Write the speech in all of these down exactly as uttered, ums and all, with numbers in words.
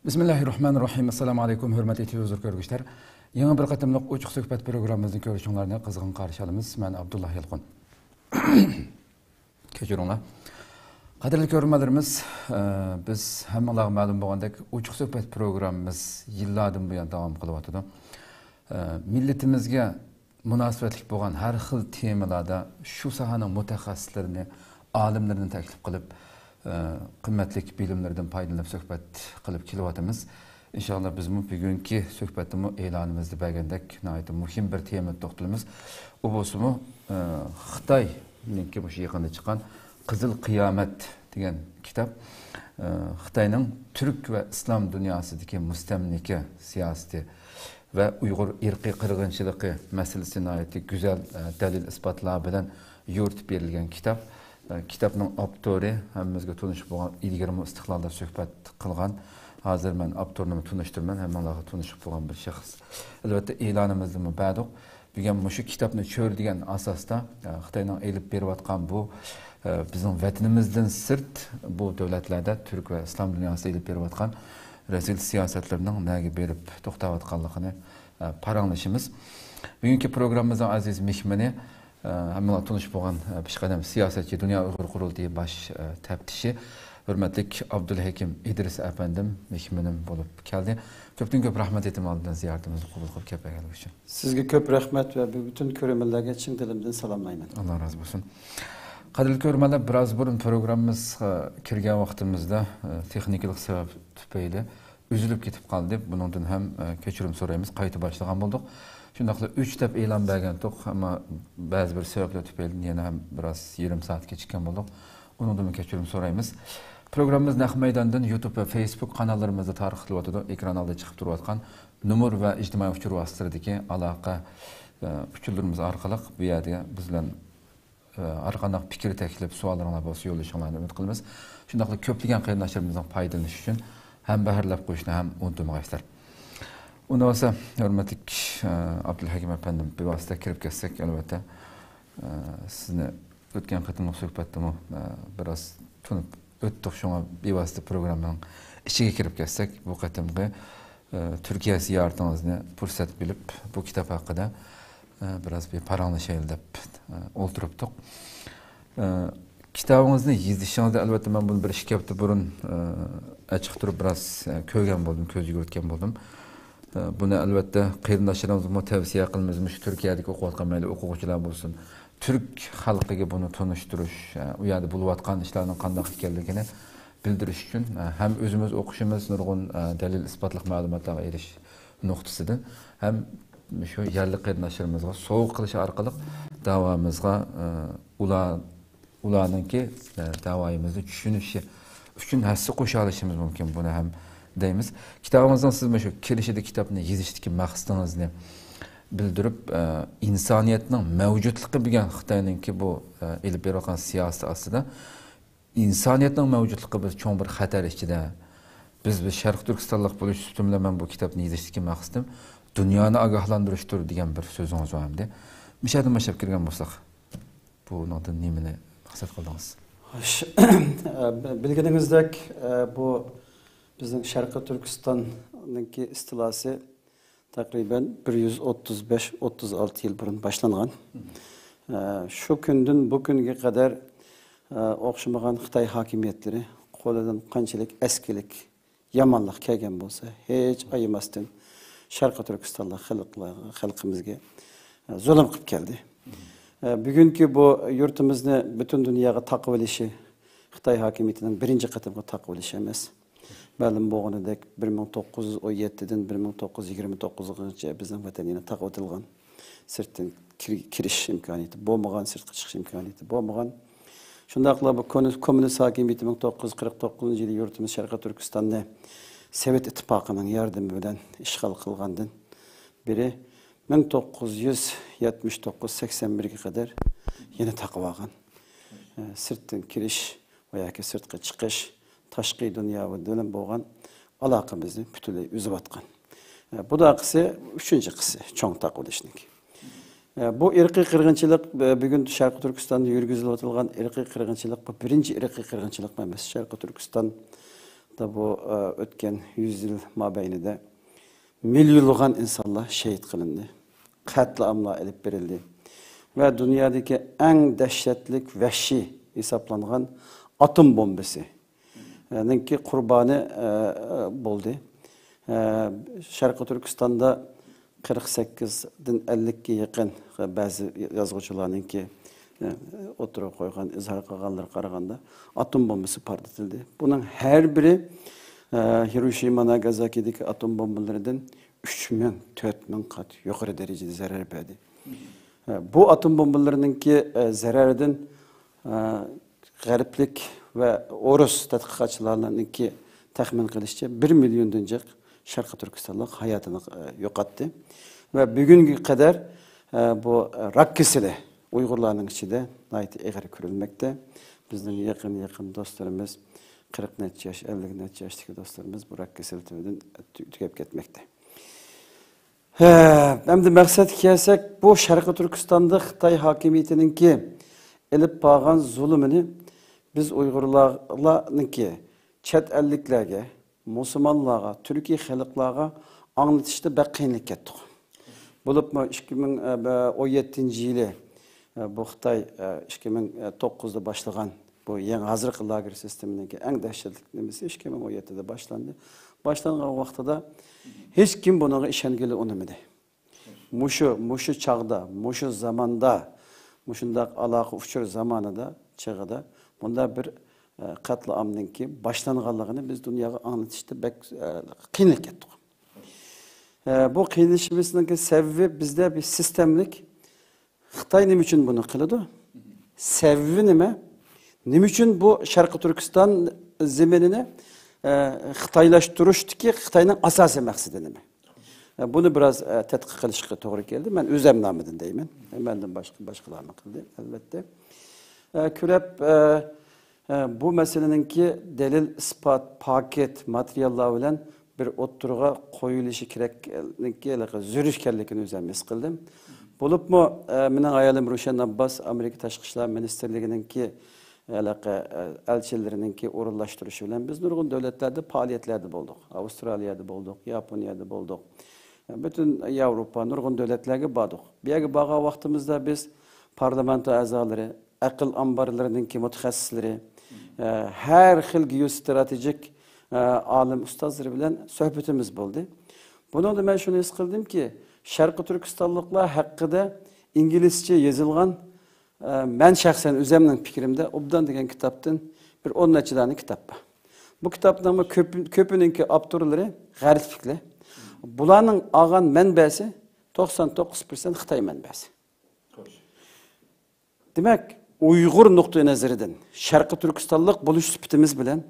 بىسمىللاھىررەھمانىررەھىم. ئەسسالامۇئەلەيكۇم، ھۆرمەتلىك تېلېۋىزور كۆرگۈچىلەر. يېڭى بىر قېتىملىق ئوچۇق سۆھبەت پروگراممىمىزنى كۆرۈشۈڭلارنى قىزغىن قارشى ئالىمىز. مەن ئابدۇللا يالقۇن. كەچۈرۈڭلار. قەدىرلىك كۆرۈرمەنلىرىمىز، ئە، بىز ھەممىڭلارغا مەلۇم بولغاندەك، ئوچۇق سۆھبەت پروگراممىمىز يىللاردىن بۇيان داۋام قىلىۋاتىدۇ. ئە، مىللىتىمىزگە مۇناسىۋەتلىك بولغان ھەر خىل تېمىلاردا شۇ ساھەنىڭ مۇتەخەسسىسلىرىنى، ئالىملىرىنى تەكلىپ قىلىپ، ئە، قىممەتلىك بىلىملىرىدىن پايدىلىنىپ سۆھبەت قىلىپ كېلىۋاتىمىز. ئىنشاللا بىزمۇ بۈگۈنكى سۆھبەتتىمۇ ئېلانىمىزدا بەرگەندەك ناھايىتى مۇھىم بىر تېمىدا توختىلىمىز. ئۇ بولسىمۇ، ئە، خىتاينىڭكى مۇشۇ يېقىندا چىققان قىزىل قىيامەت دېگەن كىتاب، ئە، خىتاينىڭ تۈرك ۋە ئىسلام دۇنياسىدىكى مۇستەملىكە سىياسىتى ۋە ئۇيغۇر ئىرقىي قىرغىنچىلىقى مەسىلىسى ناھايىتى گۈزەل، ئە، دەلىل-ئىسپاتلار بىلەن يورۇتۇپ بېرىلگەن كىتاب. ئە، كىتابنىڭ ئاپتورى ھەممىمىزگە تونۇش بولغان، ئىلگىرىمۇ ئىستىقلالدا سۆھبەت قىلغان، ھازىر مەن ئاپتورنىمۇ تونۇشتۇرىمەن، ھەممىڭلارغا تونۇشلۇق بولغان بىر شەخس. ئەلۋەتتە، ئېلانىمىزنىمۇ بەردۇق. بۈگۈن مۇشۇ كىتابنى چۆرىدىگەن ئاساستا، ئە، خىتاينىڭ ئېلىپ بېرىۋاتقان بۇ، ئە، بىزنىڭ ۋەتىنىمىزدىن سىرت بۇ دۆلەتلەردە تۈرك ۋە ئىسلام دۇنياسى ئېلىپ بېرىۋاتقان رەزىل سىياسەتلىرىنىڭ نەگە بېرىپ توختاۋاتقانلىقىنى، ئە، پاراڭلىشىمىز. بۈگۈنكى پروگراممىمىزنىڭ ئەزىز مېھمىنى، ئە، ھەممىڭلار تونۇش بولغان، ئە، پېشقەدەم سىياسەتچى، دۇنيا ئۇيغۇر قۇرۇلتىيى باش، ئە، تەپتىشى، ھۆرمەتلىك ئابدۇلھەكىم ئىدرىس ئەپەندىم مېھمىنىم بولۇپ كەلدى. كۆپتىن كۆپ رەھمەت ئېيتىمەن ئالدىن زىيارىتىمىزنى قوبۇل قىلىپ كەپ بەرگەنلىكى ئۈچۈن. سىزگە كۆپ رەھمەت ۋە بۈگۈن پۈتۈن كۆرۈرمەنلەرگە چىن دىلىمدىن سالاملايمەن. ئاللا رازى بولسۇن. قەدىرلىك كۆرۈرمەنلەر، بىراز بۇرۇن پروگراممىمىزغا كىرگەن ۋاقتىمىزدا، ئە، تېخنىكىلىق سەۋەب تۈپەيلى ئۈزۈلۈپ كېتىپ قالدى. بۇنىڭدىن ھەم، ئە، كەچۈرۈم سورايمىز. قايتا باشلىغان بولدۇق. شۇنداقلا ئۈچ دەپ ئېلان بەرگەنتۇق، ئەمما بەزى بىر سەۋەبلەر تۈپەيلىدىن يەنە ھەم بىراز يېرىم سائەت كېچىككەن بولدۇق. ئۇنىڭدىنمۇ كەچۈرۈم سورايمىز. پروگراممىمىز نەق مەيداندىن يۇتۇب ۋە فېيسبۇك قاناللىرىمىزدا تارقىتىلىۋاتىدۇ. ئېكران ئالدىدا چىقىپ تۇرۇۋاتقان نومۇر ۋە ئىجتىمائىي ئۇچۇر ۋاسىتىلىرىدىكى ئالاقە، ئە، ئۇچۇرلىرىمىز ئارقىلىق بۇ يەردە بىز بىلەن ئە، ھەر قانداق پىكىر، تەكلىپ، سوئاللىرىڭلار بولسا يوللىشىڭلارنى ئۈمىد قىلىمىز. شۇنداقلا كۆپلىگەن قېرىنداشلىرىمىزنىڭ پايدىلىنىشى ئۈچۈن ھەم بەھرىلەپ قويۇشنى ھەم ئۇنتۇمىغايسىلەر. ئۇنداق بولسا، ھۆرمەتلىك، ئە، ئابدۇلھەكىم ئەپەندىم، بىۋاسىتە كىرىپ كەتسەك، ئەلۋەتتە، ئە، سىزنى ئۆتكەن قېتىملىق سۆھبەتتىمۇ، ئە، بىراز تونۇپ ئۆتتۇق، شۇڭا بىۋاسىتە پروگراممىنىڭ ئىچىگە كىرىپ كەتسەك، بۇ قېتىمقى، ئە، تۈركىيە زىيارىتىڭىزنى پۇرسەت بىلىپ، بۇ كىتاب ھەققىدە ئە، بىراز بىر پاراڭلىشايلى دەپ، ئە، ئولتۇرۇپتۇق. ئە، كىتابىڭىزنى يېزىشىڭىزدا، ئەلۋەتتە، مەن بۇنى بىر ئىككى ھەپتە بۇرۇن، ئە، ئاچىقتۇرۇپ بىراز، ئە، كۆرگەن بولدۇم، كۆز يۈگۈرتكەن بولدۇم. ئە، بۇنى، ئەلۋەتتە، قېرىنداشلىرىمىزغىمۇ تەۋسىيە قىلىمىز، مۇشۇ تۈركىيەدىكى ئوقۇۋاتقان مەيلى ئوقۇغۇچىلار بولسۇن، تۈرك خەلقىگە بۇنى تونۇشتۇرۇش، ئە، ئۇ يەردە بولۇۋاتقان ئىشلارنىڭ قانداق ئىكەنلىكىنى بىلدۈرۈش ئۈچۈن، ئە، ھەم ئۆزىمىز ئوقۇشىمىز، نۇرغۇن، ئە، دەلىل-ئىسپاتلىق مەلۇماتلارغا ئېرىشىش نۇقتىسىدىن ھەم شۇ يەرلىك قېرىنداشلىرىمىزغا سوۋغا قىلىش ئارقىلىق داۋامىزغا، ئە، ئۇلار، ئۇلارنىڭكى، ئە، داۋايىمىزنى چۈشىنىشى ئۈچۈن ھەسسە قوشالىشىمىز مۇمكىن، بۇنى ھەم دەيمىز. كىتابىڭىزنىڭ سىز مۇشۇ كىرىشىدە كىتابنى يېزىشتىكى مەقسىتىڭىزنى بىلدۈرۈپ، ئە، ئىنسانىيەتنىڭ مەۋجۇتلۇقى بۈگۈن خىتاينىڭكى بۇ، ئە، ئېلىپ بېرىۋاتقان سىياسىتى ئاستىدا ئىنسانىيەتنىڭ مەۋجۇتلۇقى بىز چوڭ بىر خەتەر ئىچىدە. بىز، بىز شەرقىي تۈركىستانلىق بولۇش سۈپىتىم بىلەن مەن بۇ كىتابنى يېزىشتىكى مەقسىتىم دۇنيانى ئاگاھلاندۇرۇشتۇر دېگەن بىر سۆزىڭىز بار ئەمدى. مۇشۇ يەردىن باشلاپ كىرگەن بولساق، بۇنىڭدىن نېمىنى مەقسەت قىلدىڭىز؟ خوش. بىلگىنىڭىزدەك، بۇ بىزنىڭ شەرقىي تۈركىستاننىڭكى ئىستىلاسى تەقرىبەن بىر يۈز ئوتتۇز بەش، ئوتتۇز ئالتە يىل بۇرۇن باشلانغان. ئە، شۇ كۈندىن بۇ كۈنگە قەدەر، ئە، ئوخشىمىغان خىتاي ھاكىمىيەتلىرى قولىدىن قانچىلىك ئەسكىلىك، يامانلىق كەلگەن بولسا، ھېچ ئايىماستىن شەرقىي تۈركىستانلىق خەلقلەر، خەلقىمىزگە، ئە، زۇلۇم قىلىپ كەلدى. ئە، بۈگۈنكى بۇ يۇرتىمىزنى پۈتۈن دۇنياغا تاقىۋېلىشى خىتاي ھاكىمىيىتىنىڭ بىرىنچى قېتىمقى تاقىۋېلىشى ئەمەس. مەلۇم بولغىنىدەك، بىر مىڭ توققۇز يۈز ئون يەتتىدىن بىر مىڭ توققۇز يۈز يىگىرمە توققۇزغىچە بىزنىڭ ۋەتەن يەنە تاقىۋېتىلغان. سىرتتىن كىر-، كىرىش ئىمكانىيىتى بولمىغان، سىرتقا چىقىش ئىمكانىيىتى بولمىغان. شۇنداقلا بۇ كوممۇنىست ھاكىمىيىتى مىڭ توققۇز يۈز قىرىق توققۇزىنچى يىلى يۇرتىمىز شەرقىي تۈركىستاننى سوۋېت ئىتتىپاقىنىڭ ياردىمى بىلەن ئىشغال قىلغاندىن بېرى مىڭ توققۇز يۈز يەتمىش توققۇز سەكسەن بىرگە قەدەر يەنە تاقىۋالغان. سىرتتىن كىرىش ۋە ياكى سىرتقا چىقىش، تاشقى دۇنيا بىلەن بولغان ئالاقىمىزنى پۈتۈنلەي ئۈزۈۋاتقان. بۇ دا قىسى، ئۈچىنچى قىسى، چوڭ تاقىۋېلىشنىڭكى. بۇ ئىرقىي قىرغىنچىلىق، بۈگۈن شەرقىي تۈركىستاندا يۈرگۈزۈلۈۋاتىدىغان ئىرقىي قىرغىنچىلىق، بۇ بىرىنچى ئىرقىي قىرغىنچىلىق ئەمەس. شەرقىي تۈركىستان دا بۇ، ئە، ئۆتكەن يۈز يىل مابەينىدە مىليونلىغان ئىنسانلار شېھىت قىلىندى، قەتلىئاملار ئېلىپ بېرىلدى ۋە دۇنيادىكى ئەڭ دەھشەتلىك، ۋەھشىي ھېسابلانغان ئاتوم بومبىسى، ئە، نىڭكى قۇربانى، ئە، بولدى. ئە، شەرقىي تۈركىستاندا قىرىق سەككىزدىن ئەللىككە يېقىن بەزى يازغۇچىلارنىڭكى، ئە، ئوتتۇرىغا قويغان، ئىزھار قىلغانلىرىغا قارىغاندا، ئاتوم بومبىسى پارتلىتىلدى. بۇنىڭ ھەر بىرى، ئە، ھىروشىما، ناگازاكىدىكى ئاتوم بومبىلىرىدىن ئۈچ مىڭ، تۆت مىڭ قات يۇقىرى دەرىجىدە زەرەر بەردى. ئە، بۇ ئاتوم بومبىلىرىنىڭكى، ئە، زەرەرىدىن، ئە، غەربلىك ۋە ئورۇس تەتقىقاتچىلارنىڭكى تەخمىن قىلىشىچە، بىر مىليوندىن جىق شەرقىي تۈركىستانلىق ھاياتىنى، ئە، يوقاتتى. ۋە بۈگۈنگە قەدەر، ئە، بۇ راك كېسىلى ئۇيغۇرلارنىڭ ئىچىدە ناھايىتى ئېغىر كۆرۈلمەكتە. بىزنىڭ يېقىن، يېقىن دوستلىرىمىز، قىرىق نەچچە ياش، ئەللىك نەچچە ياشتىكى دوستلىرىمىز بۇ راك كېسىلى تۈۋىدىن تۈ-، تۈگەپ كەتمەكتە. ھە، ئەمدى مەقسەتكە كەلسەك، بۇ شەرقىي تۈركىستاندا خىتاي ھاكىمىيىتىنىڭكى ئېلىپ بارغان زۇلۇمىنى بىز ئۇيغۇرلارنىڭكى چەت ئەللىكلەرگە، مۇسۇلمانلارغا، تۈركىي خەلقلەرگە ئاڭلىتىشتا بەك قىينىلىپ كەتتۇق. بولۇپمۇ ئىككى مىڭ ئون يەتتىنچى يىلى، بۇ خىتاي، ئىككى مىڭ توققۇزدا باشلىغان بۇ يېڭى ھازىرقى لاگېر سىستېمىنىڭكى ئەڭ دەھشەتلىك نېمىسى ئىككى مىڭ ئون يەتتىدە باشلاندى. باشلانغان ۋاقتىدا ھېچكىم بۇنىڭغا ئىشەنگىلى ئۇنىمىدى. مۇشۇ، مۇشۇ چاغدا، مۇشۇ زاماندا، مۇشۇنداق ئالاقە ئۇچۇر زامانىدا، چېغىدا مۇنداق بىر، ئە، قەتلىئامنىڭكى باشلانغانلىقىنى بىز دۇنياغا ئاڭلىتىشتا بەك، ئە، قىينىلىپ كەتتۇق. ئە، بۇ قىينىلىشىمىزنىڭكى سەۋەبى بىزدە بىر سىستېمىلىك خىتاي نېمە ئۈچۈن بۇنى قىلىدۇ؟ سەۋەبى نېمە؟ نېمە ئۈچۈن بۇ شەرقىي تۈركىستان زېمىنىنى، ئە، خىتايلاشتۇرۇشتىكى خىتاينىڭ ئاساسىي مەقسىتى نېمە؟ ئە، بۇنى بىراز، ئە، تەتقىق قىلىشقا توغرا كەلدى. مەن ئۆزەم نامىدىن دەيمەن. مەندىن باشقا، باشقىلارمۇ قىلدى، ئەلۋەتتە. ئە، كۆرۈپ، ئە، ئە، بۇ مەسىلىنىڭكى دەلىل، ئىسپات، پاكىت، ماتېرىياللار بىلەن بىر ئوتتۇرىغا قويۇلۇشى كېرەكلىكى زۆرۈر ئىكەنلىكىنى ئۆزۈم ھېس قىلدىم. بولۇپمۇ، ئە، مېنىڭ ئايالىم روشەن ئابباس ئامېرىكا تاشقى ئىشلار مىنىستىرلىكىنىڭكى ھېلىقى، ئە، ئەلچىلىرىنىڭكى ئورۇنلاشتۇرۇشى بىلەن بىز نۇرغۇن دۆلەتلەردە پائالىيەتلەردە بولدۇق. ئاۋسترالىيەدە بولدۇق، ياپونىيەدە بولدۇق. پۈتۈن ياۋروپا، نۇرغۇن دۆلەتلەرگە باردۇق. بۇ يەرگە بارغان ۋاقتىمىزدا بىز پارلامېنت ئەزالىرى، ئەقىل ئامبارلىرىنىڭكى مۇتەخەسسىسلىرى، ئە، ھەر خىل گېئوستراتېگىك، ئە، ئالىم ئۇستازلىرى بىلەن سۆھبىتىمىز بولدى. بۇنىڭدا مەن شۇنى ھېس قىلدىمكى، شەرقىي تۈركىستانلىقلار ھەققىدە ئىنگلىزچە يېزىلغان، ئە، مەن شەخسەن ئۆزەمنىڭ پىكرىمدە ئوبدان دېگەن كىتابتىن بىر ئون نەچچە دانە كىتاب بار. بۇ كىتابنىڭمۇ كۆپ-، كۆپىنىڭكى ئاپتورلىرى غەربلىكلەر. بۇلارنىڭ ئالغان مەنبەسى توقسان توققۇز پىرسەنت خىتاي مەنبەسى. دېمەك، ئۇيغۇر نۇقتىئى نەزىرىدىن شەرقىي تۈركىستانلىق بولۇش سۈپىتىمىز بىلەن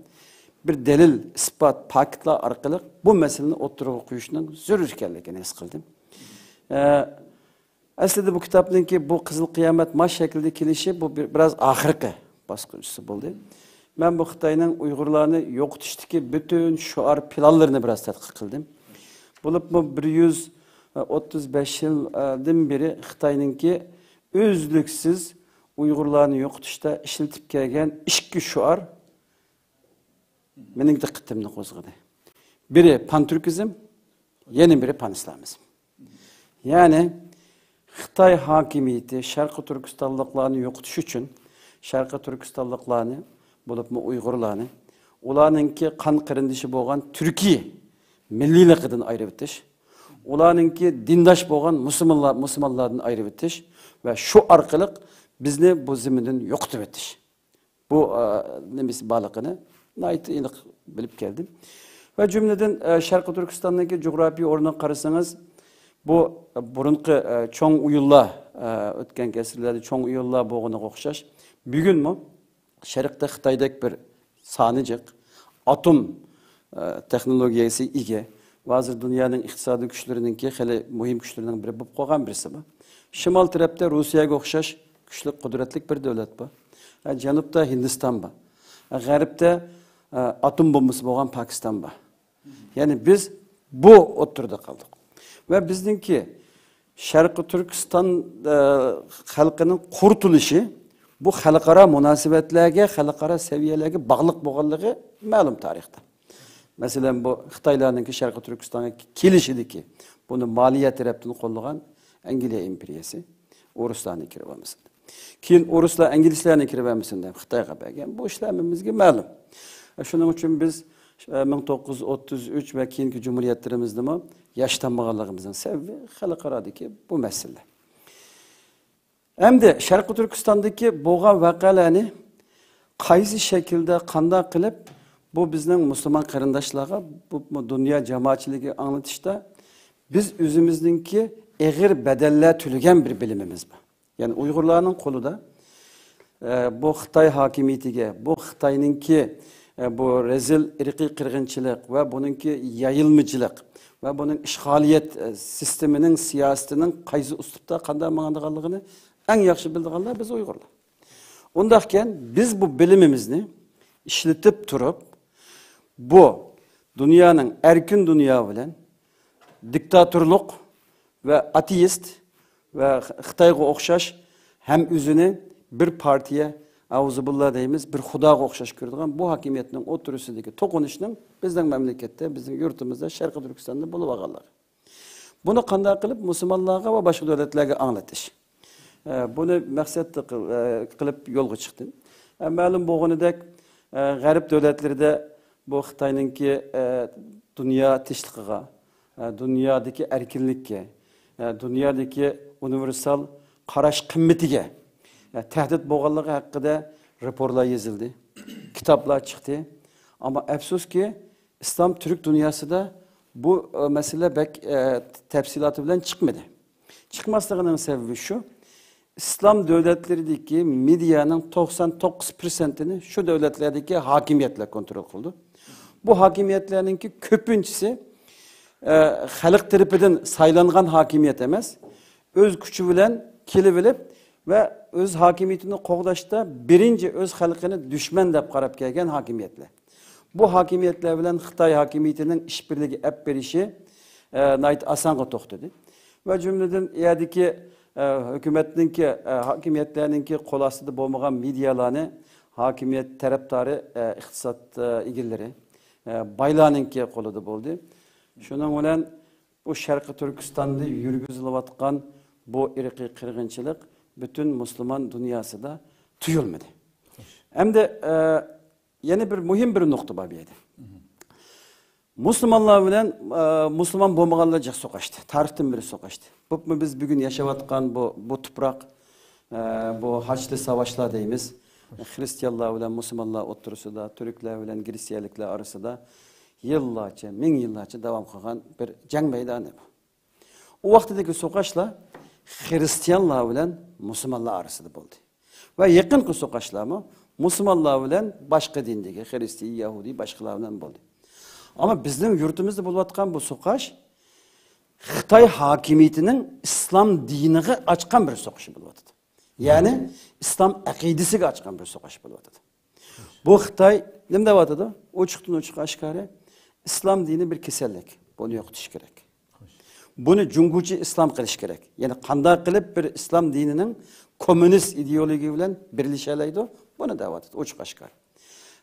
بىر دەلىل، ئىسپات، پاكىتلار ئارقىلىق بۇ مەسىلىنى ئوتتۇرىغا قويۇشنىڭ زۆرۈر ئىكەنلىكىنى ھېس قىلدىم. ئە، ئەسلىدە بۇ كىتابنىڭكى بۇ قىزىل قىيامەت ماس شەكلىدە كېلىشى بۇ بىر، بىراز ئاخىرقى باسقۇچىسى بولدى. مەن بۇ خىتاينىڭ ئۇيغۇرلارنى يوقىتىشتىكى پۈتۈن شوئار پىلانلىرىنى بىراز تەتقىق قىلدىم. بولۇپمۇ بىر يۈز ئوتتۇز بەش يىلدىن بېرى خىتاينىڭكى ئۈزلۈكسىز ئۇيغۇرلارنى يوقىتىشتا ئىشلىتىپ كەلگەن ئىككى شوئار مېنىڭ دىققىتىمنى قوزغىدى. بىرى پانتۈركىزم، يەنە بىرى پانئىسلامىزم. يەنى خىتاي ھاكىمىيىتى شەرقىي تۈركىستانلىقلارنى يوقىتىش ئۈچۈن، شەرقىي تۈركىستانلىقلارنى، بولۇپمۇ ئۇيغۇرلارنى، ئۇلارنىڭكى قان قېرىندىشى بولغان تۈركىي مىللىيلىقىدىن ئايرىۋېتىش، ئۇلارنىڭكى دىنداش بولغان مۇسۇلمانلار، مۇسۇلمانلاردىن ئايرىۋېتىش ۋە شۇ ئارقىلىق بىزنى بۇ زېمىندىن يوقىتىۋېتىش. بۇ، ئە، نېمىسى بارلىقىنى ناھايىتى ئېنىق بىلىپ كەلدىم. ۋە جۈملىدىن، ئە، شەرقىي تۈركىستاننىڭكى جۇغراپىيە ئورنىغا قارىسىڭىز، بۇ، ئە، بۇرۇنقى، ئە، چوڭ ئويۇنلار، ئە، ئۆتكەن ئەسىرلەردە چوڭ ئويۇنلار بولغىنىغا ئوخشاش، بۈگۈنمۇ شەرقتە خىتايدەك بىر سانى جىق، ئاتوم، ئە، تېخنولوگىيەسى ئىگە ۋە ھازىر دۇنيانىڭ ئىقتىسادىي كۈچلىرىنىڭكى خېلى مۇھىم كۈچلىرىنىڭ بىرى بولۇپ قالغان بىرسى بار. شىمال تەرەپتە روسىيەگە ئوخشاش كۈچلۈك، قۇدرەتلىك بىر دۆلەت بار. ئە، جەنۇبتا ھىندىستان بار. ئە، غەربتە، ئە، ئاتوم بومبىسى بولغان پاكىستان بار. يەنى بىز بۇ ئوتتۇرىدا قالدۇق. ۋە بىزنىڭكى شەرقىي تۈركىستان، ئە، خەلقىنىڭ قۇرتۇلۇشى بۇ خەلقئارا مۇناسىۋەتلەرگە، خەلقئارا سەۋىيەلەرگە باغلىق بولغانلىقى مەلۇم تارىختا. مەسىلەن، بۇ خىتايلارنىڭكى شەرقىي تۈركىستانغا كېلىشىدىكى، بۇنى مالىيە تەرەپتىن قوللىغان ئەنگلىيە ئىمپېرىيەسى، ئورۇسلارنى كىرىۋالمىسۇن. كېيىن ئورۇسلار ئەنگلىيەلەرنى كىرىۋالمىسۇن دەپ خىتايغا بەرگەن. بۇ ئىشلار ھەممىمىزگە مەلۇم. شۇنىڭ ئۈچۈن بىز، ئە، مىڭ توققۇز يۈز ئوتتۇز ئۈچ ۋە كېيىنكى جۇمھۇرىيەتلىرىمىزدىمۇ ياشىتالمىغانلىقىمىزنىڭ سەۋەبى خەلقئارادىكى بۇ مەسىلە. ئەمدى شەرقىي تۈركىستاندىكى بولغان ۋەقەلەرنى قايسى شەكىلدە، قانداق قىلىپ بۇ بىزنىڭ مۇسۇلمان قېرىنداشلارغا، بۇ، بۇ دۇنيا جامائەتچىلىكىگە ئاڭلىتىشتا بىز ئۆزىمىزنىڭكى ئېغىر بەدەللەر تۆلىگەن بىر بىلىمىمىز بار. يەنى ئۇيغۇرلارنىڭ قولىدا، ئە، بۇ خىتاي ھاكىمىيىتىگە، بۇ خىتاينىڭكى، ئە، بۇ رەزىل ئىرقىي قىرغىنچىلىق ۋە بۇنىڭكى يايىلمىچىلىق ۋە بۇنىڭ ئىشغالىيەت، ئە، سىستېمىنىڭ، سىياسىتىنىڭ قايسى ئۇسلۇبتا قانداق ماڭىدىغانلىقىنى ئەڭ ياخشى بىلىدىغانلار بىز ئۇيغۇرلار. ئۇنداقكەن، بىز بۇ بىلىمىمىزنى ئىشلىتىپ تۇرۇپ، بۇ دۇنيانىڭ، ئەركىن دۇنيا بىلەن دىكتاتورلۇق ۋە ئاتېئىست ۋە خىتايغا ئوخشاش ھەم ئۆزىنى بىر پارتىيە، ئەئۇزۇبىللا دەيمىز، بىر خۇداغا ئوخشاش كۆرىدىغان بۇ ھاكىمىيەتنىڭ ئوتتۇرىسىدىكى توقۇنۇشنىڭ بىزنىڭ مەملىكەتتە، بىزنىڭ يۇرتىمىزدا، شەرقىي تۈركىستاندا بولۇۋالغانلىقى. بۇنى قانداق قىلىپ مۇسۇلمانلارغا ۋە باشقا دۆلەتلەرگە ئاڭلىتىش؟ ئە، بۇنى مەقسەت قىل-، ئە، قىلىپ يولغا چىقتىم. ئە، مەلۇم بولغىنىدەك، ئە، غەرب دۆلەتلىرىدە بۇ خىتاينىڭكى، ئە، دۇنيا تىنچلىقىغا، ئە، دۇنيادىكى ئەركىنلىككە، ئە، دۇنيادىكى ئۇنىۋېرسال قاراش قىممىتىگە، ئە، تەھدىت بولغانلىقى ھەققىدە راپورلار يېزىلدى، كىتابلار چىقتى. ئەمما ئەپسۇسكى، ئىسلام تۈرك دۇنياسىدا بۇ، ئە، مەسىلە بەك، ئە، تەپسىلاتى بىلەن چىقمىدى. چىقماسلىقىنىڭ سەۋەبى شۇ، ئىسلام دۆلەتلىرىدىكى مېدىيانىڭ توقسان توققۇز پىرسەنتىنى شۇ دۆلەتلەردىكى ھاكىمىيەتلەر كونترول قىلىدۇ. بۇ ھاكىمىيەتلەرنىڭكى كۆپىنچىسى، ئە، خەلق تەرىپىدىن سايلانغان ھاكىمىيەت ئەمەس، ئۆز كۈچى بىلەن كېلىۋېلىپ ۋە ئۆز ھاكىمىيىتىنى قوغداشتا بىرىنچى ئۆز خەلقىنى دۈشمەن دەپ قاراپ كەلگەن ھاكىمىيەتلەر. بۇ ھاكىمىيەتلەر بىلەن خىتاي ھاكىمىيىتىنىڭ ئىشبىرلىكى ئەپ بېرىشى، ئە، ناھايىتى ئاسانغا توختىدى. ۋە جۈملىدىن يەردىكى، ئە، ھۆكۈمەتنىڭكى، ئە، ھاكىمىيەتلەرنىڭكى قول ئاستىدا بولمىغان مېدىيالارنى ھاكىمىيەت تەرەپدارى، ئە، ئىقتىساد، ئە، ئىگىلىرى، ئە، بايلارنىڭكى قولىدا بولدى. شۇنىڭ بىلەن بۇ شەرقىي تۈركىستاندا يۈرگۈزۈلۈۋاتقان بۇ ئىرقىي قىرغىنچىلىق پۈتۈن مۇسۇلمان دۇنياسىدا تۇيۇلمىدى. ئەمدى، ئە، يەنە بىر مۇھىم بىر نۇقتا بار بۇ يەردە. مۇسۇلمانلار بىلەن، ئە، مۇسۇلمان بولمىغانلار جىق سوقۇشتى. تارىختىن بېرى سوقۇشتى. بۇ، بۇ بىز بۈگۈن ياشاۋاتقان بۇ، بۇ تۇپراق، ئە، بۇ ھاچلى ساۋاشلار دەيمىز. خرىستىيانلار بىلەن مۇسۇلمانلار ئوتتۇرىسىدا، تۈركلەر بىلەن گرېتسىيەلىكلەر ئارىسىدا يىللارچە، مىڭ يىللارچە داۋام قىلغان بىر جەڭ مەيدانى بۇ. ئۇ ۋاقتىدىكى سوقۇشلار خرىستىيانلار بىلەن مۇسۇلمانلار ئارىسىدا بولدى. ۋە يېقىنقى سوقۇشلارمۇ مۇسۇلمانلار بىلەن باشقا دىندىكى خرىستىيان، يەھۇدىي، باشقىلار بىلەن بولدى. ئەمما بىزنىڭ يۇرتىمىزدا بولۇۋاتقان بۇ سوقۇش خىتاي ھاكىمىيىتىنىڭ ئىسلام دىنىغا ئاچقان بىر سوقۇشى بولۇۋاتىدۇ. يەنى ئىسلام ئەقىدىسىگە ئاچقان بىر سوقۇش بولۇۋاتىدۇ. بۇ خىتاي نېمە دەۋاتىدۇ؟ ئوچۇقتىن ئوچۇق ئاشكارا، ئىسلام دىنى بىر كېسەللىك. بۇنى يوقىتىش كېرەك. بۇنى جۇڭگوچە ئىسلام قىلىش كېرەك. يەنى قانداق قىلىپ بىر ئىسلام دىنىنىڭ كوممۇنىست ئىدېئولوگىيە بىلەن بىرلىشەلەيدۇ؟ بۇنى دەۋاتىدۇ، ئوچۇق ئاشكارا.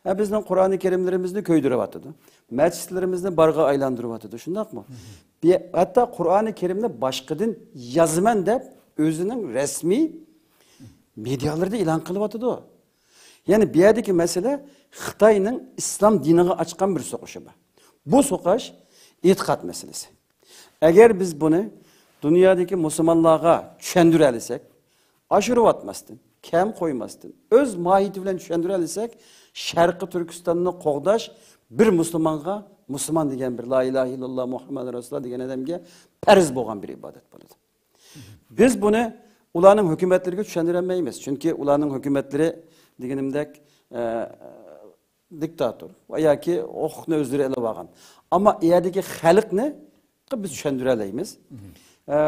ھە، بىزنىڭ قۇرئانى كەرىملىرىمىزنى كۆيدۈرۈۋاتىدۇ. مەسچىتلىرىمىزنى بارغا ئايلاندۇرۇۋاتىدۇ، شۇنداقمۇ؟ بى-، ھەتتا قۇرئانى كەرىمنى باشقىدىن يازىمەن دەپ ئۆزىنىڭ رەسمىي مېدىيالىرىدا ئېلان قىلىۋاتىدۇ. يەنى بۇ يەردىكى مەسىلە خىتاينىڭ ئىسلام دىنىغا ئاچقان بىر سوقۇشى بار. بۇ سوقۇش ئېتىقاد مەسىلىسى. ئەگەر بىز بۇنى دۇنيادىكى مۇسۇلمانلارغا چۈشەندۈرەلىسەك، ئاشۇرۇۋاتماستىن، كەم قويماستىن، ئۆز ماھىيىتى بىلەن چۈشەندۈرەلىسەك، شەرقىي تۈركىستاننى قوغداش بىر مۇسۇلمانغا، مۇسۇلمان دېگەن بىر لا ئىلاھە ئىللاللا مۇھەممەد رەسۇلۇللا دېگەن ئادەمگە پەرز بولغان بىر ئىبادەت بولىدۇ. بىز بۇنى ئۇلارنىڭ ھۆكۈمەتلىرىگە چۈشەندۈرەلمەيمىز. چۈنكى ئۇلارنىڭ ھۆكۈمەتلىرى دېگىنىمدەك، ئە، دىكتاتور ۋە ياكى ھوقۇقنى ئۆزلىرى ئېلىۋالغان. ئەمما ئۇ يەردىكى خەلقنى بىز چۈشەندۈرەلەيمىز. ئە،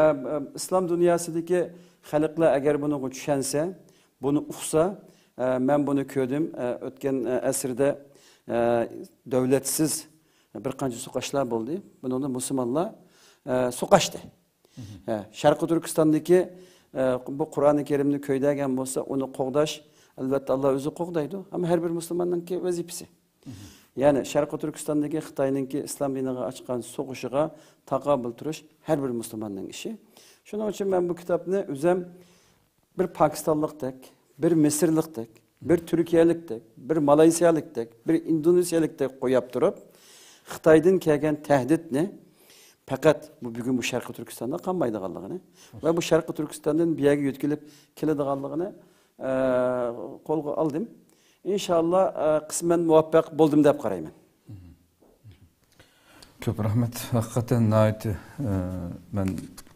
ئىسلام دۇنياسىدىكى خەلقلەر ئەگەر بۇنىڭغا چۈشەنسە، بۇنى ئۇقسا، ئە، مەن بۇنى كۆردۈم. ئە، ئۆتكەن، ئە، ئەسىردە، ئە، دۆلەتسىز بىر قانچە سوقۇشلار بولدى. بۇنىڭدا مۇسۇلمانلار، ئە، سوقۇشتى. ھە، شەرقىي تۈركىستاندىكى، ئە، بۇ قۇرئانى كەرىمنى كۆيدۈرگەن بولسا، ئۇنى قوغداش، ئەلۋەتتە، ئاللا ئۆزى قوغدايدۇ. ئەمما ھەر بىر مۇسۇلماننىڭكى ۋەزىپىسى. يەنى شەرقىي تۈركىستاندىكى خىتاينىڭكى ئىسلام دىنىغا ئاچقان سوغۇشىغا تاقابىل تۇرۇش ھەر بىر مۇسۇلماننىڭ ئىشى. شۇنىڭ ئۈچۈن مەن بۇ كىتابنى ئۆزۈم بىر پاكىستانلىقتەك، بىر مىسىرلىقتەك، بىر تۈركىيەلىكتەك، بىر مالايسىيالىكتەك، بىر ئىندونېزىيەلىكتەك قويۇپ تۇرۇپ، خىتايدىن كەلگەن تەھدىتنى پەقەت بۇ بۈگۈن بۇ شەرقىي تۈركىستاندا قالمايدىغانلىقىنى ۋە بۇ شەرقىي تۈركىستاندىن بۇ يەرگە يۆتكىلىپ كېلىدىغانلىقىنى، ئە، قولغا ئالدىم. ئىنشاللا، ئە، قىسمەن مۇۋەپپەق بولدۇم دەپ قارايمەن. كۆپ رەھمەت. ھەقىقەتەن ناھايىتى، ئە، مەن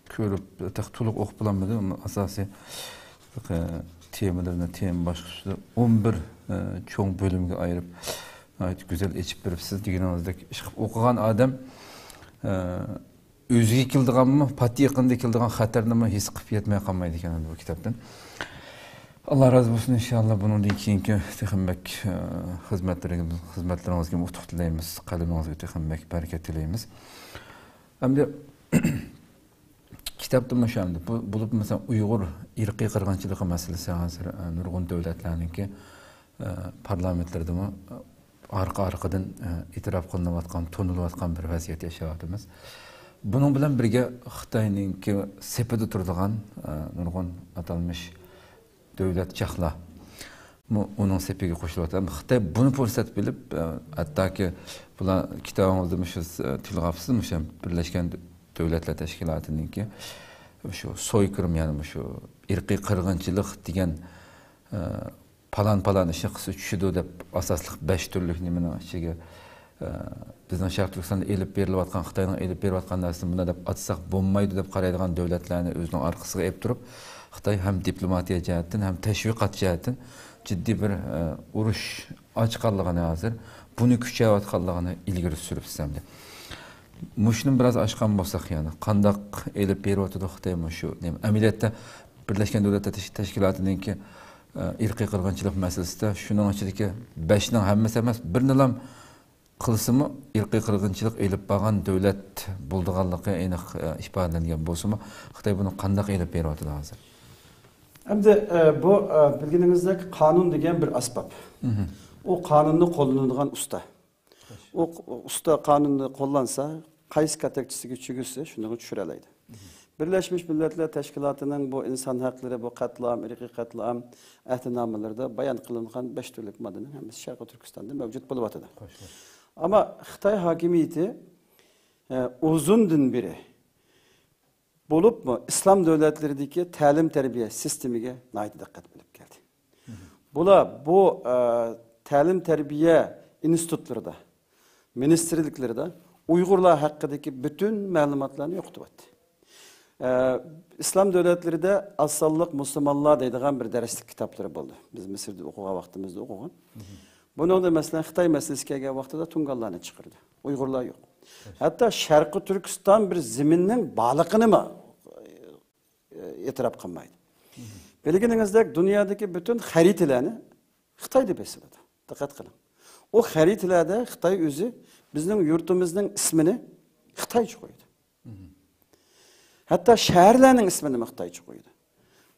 كۆرۈپ، تېخى تولۇق ئوقۇپ بولالمىدىم. ئەمما ئاساسىي، ئە، تېمىلىرىنى، تېما باشقۇچىدا ئون بىر، ئە، چوڭ بۆلۈمگە ئايرىپ، ناھايىتى گۈزەل ئېچىپ بېرىپسىز. دېگىنىڭىزدەك، ئىشقىلىپ ئوقۇغان ئادەم، ئە، ئۆزىگە كېلىدىغانمۇ، پات يېقىندا كېلىدىغان خەتەرنىمۇ ھېس قىلىپ يەتمەي قالمايدىكەن بۇ كىتابتىن. ئاللا رازى بولسۇن، ئىنشاللا بۇنىڭدىن كېيىنكى تېخىمۇ بەك، ئە، خىزمەتلىرىڭىز، خىزمەتلىرىڭىزگە ئۇتۇق تىلەيمىز، قەلىمىڭىزگە تېخىمۇ بەك بەرىكەت تىلەيمىز. ئەمدى كىتابتا مۇشۇ ئەمدى بۇ، بولۇپ مەسىلەن ئۇيغۇر ئىرقىي قىرغىنچىلىقى مەسىلىسى ھازىر، ئە، نۇرغۇن دۆلەتلەرنىڭكى، ئە، پارلامېنتلىرىدىمۇ، ئە، ئارقا-ئارقىدىن، ئە، ئېتىراپ قىلىنىۋاتقان، تونۇلۇۋاتقان بىر ۋەزىيەتتە ياشاۋاتىمىز. بۇنىڭ بىلەن بىرگە خىتاينىڭكى سېپىدە تۇرىدىغان، ئە، نۇرغۇن ئاتالمىش دۆلەت چاقلا مۇ-، ئۇنىڭ سېپىگە قوشۇلۇۋاتىدۇ. خىتاي بۇنى پۇرسەت بىلىپ، ئە، ھەتتاكى بۇلار كىتابىڭىزدا مۇشۇ، ئە، تىلغا ئاپسىز، مۇشۇ بىرلەشكەن دۆلەتلەر تەشكىلاتىنىڭكى شۇ سويكىرىم، يەنى مۇشۇ ئىرقىي قىرغىنچىلىق دېگەن، ئە، پالان-پالان ئىشنى قىلسا چۈشىدۇ دەپ ئاساسلىق بەش تۈرلۈك نېمىنىڭ ئىچىگە، ئە، بىزنىڭ شەرقىي تۈركىستاندا ئېلىپ بېرىلىۋاتقان، خىتاينىڭ ئېلىپ بېرىۋاتقان نەرسىنى مۇنداق دەپ ئاتىساق بولمايدۇ دەپ قارايدىغان دۆلەتلەرنى ئۆزىنىڭ ئارقىسىغا ئېلىپ تۇرۇپ، خىتاي ھەم دىپلوماتىيە جەھەتتىن، ھەم تەشۋىقات جەھەتتىن جىددىي بىر، ئە، ئۇرۇش ئاچقانلىقىنى ھازىر، بۇنى كۈچەۋاتقانلىقىنى ئىلگىرى سۈرۈپ سىزەمدى. مۇشۇنى بىراز ئاچقان بولساق، يەنى قانداق ئېلىپ بېرىۋاتىدۇ خىتاي مۇشۇ نېمە؟ ئەمەلىيەتتە بىرلەشكەن دۆلەتلەر تەش-، تەشكىلاتىنىڭكى، ئە، ئىرقىي قىرغىنچىلىق مەسىلىسىدە شۇنىڭ ئىچىدىكى بەشنىڭ ھەممىسى ئەمەس، بىرنىلام قىلسىمۇ ئىرقىي قىرغىنچىلىق ئېلىپ بارغان دۆلەت بولىدىغانلىقى ئېنىق، ئە، ئىپادىلەنگەن بولسىمۇ، خىتاي بۇنى قانداق ئېلىپ بېرىۋاتىدۇ ھازىر؟ ئەمدى، ئە، بۇ، ئە، بىلگىنىڭىزدەك قانۇن دېگەن بىر ئەسباب. مهم. ئۇ قانۇننى قوللىنىدىغان ئۇستا. ئۇ ق-، ئۇستا قانۇننى قوللانسا، قايسى كاتەكچىسىگە چۈشۈرسە، شۇنىڭغا چۈشۈرەلەيدۇ. بىرلەشمىش مىللەتلەر تەشكىلاتىنىڭ بۇ ئىنسان ھەقلىرى، بۇ قەتلىئام، ئىرقىي قەتلىئام ئەھدىنامىلىرىدا بايان قىلىنغان بەش تۈرلۈك ماددىنىڭ ھەممىسى شەرقىي تۈركىستاندا مەۋجۇت بولۇۋاتىدۇ. خوش، خوش. ئەمما خىتاي ھاكىمىيىتى، ئە، ئۇزۇندىن بېرى بولۇپمۇ ئىسلام دۆلەتلىرىدىكى تەلىم-تەربىيە سىستېمىگە ناھايىتى دىققەت بېرىپ كەلدى. بۇلار بۇ، ئە، تەلىم-تەربىيە ئىنستىتۇتلىرىدا، مىنىستىرلىكلىرىدا ئۇيغۇرلار ھەققىدىكى پۈتۈن مەلۇماتلارنى يوقىتىۋەتتى. ئە، ئىسلام دۆلەتلىرىدە ئاز سانلىق مۇسۇلمانلار دەيدىغان بىر دەرسلىك كىتابلىرى بولدى. بىز مىسىردا ئوقۇغان ۋاقتىمىزدا ئوقۇغان. بۇنىڭدا، مەسىلەن، خىتاي مەسىلىسى كەلگەن ۋاقتىدا تۇڭگانلارنى چىقىرىدۇ. ئۇيغۇرلار يوق. ھەتتا شەرقىي تۈركىستان بىر زېمىننىڭ بارلىقىنىمۇ، ئە، ئېتىراپ قىلمايدۇ. بىلگىنىڭىزدەك، دۇنيادىكى پۈتۈن خەرىتىلەرنى خىتايدا بېسىلىدۇ. دىققەت قىلىڭ. ئۇ خەرىتىلەردە خىتاي ئۆزى بىزنىڭ يۇرتىمىزنىڭ ئىسمىنى خىتايچە قويىدۇ. ھەتتا شەھەرلەرنىڭ ئىسمىنىمۇ خىتايچە قويىدۇ.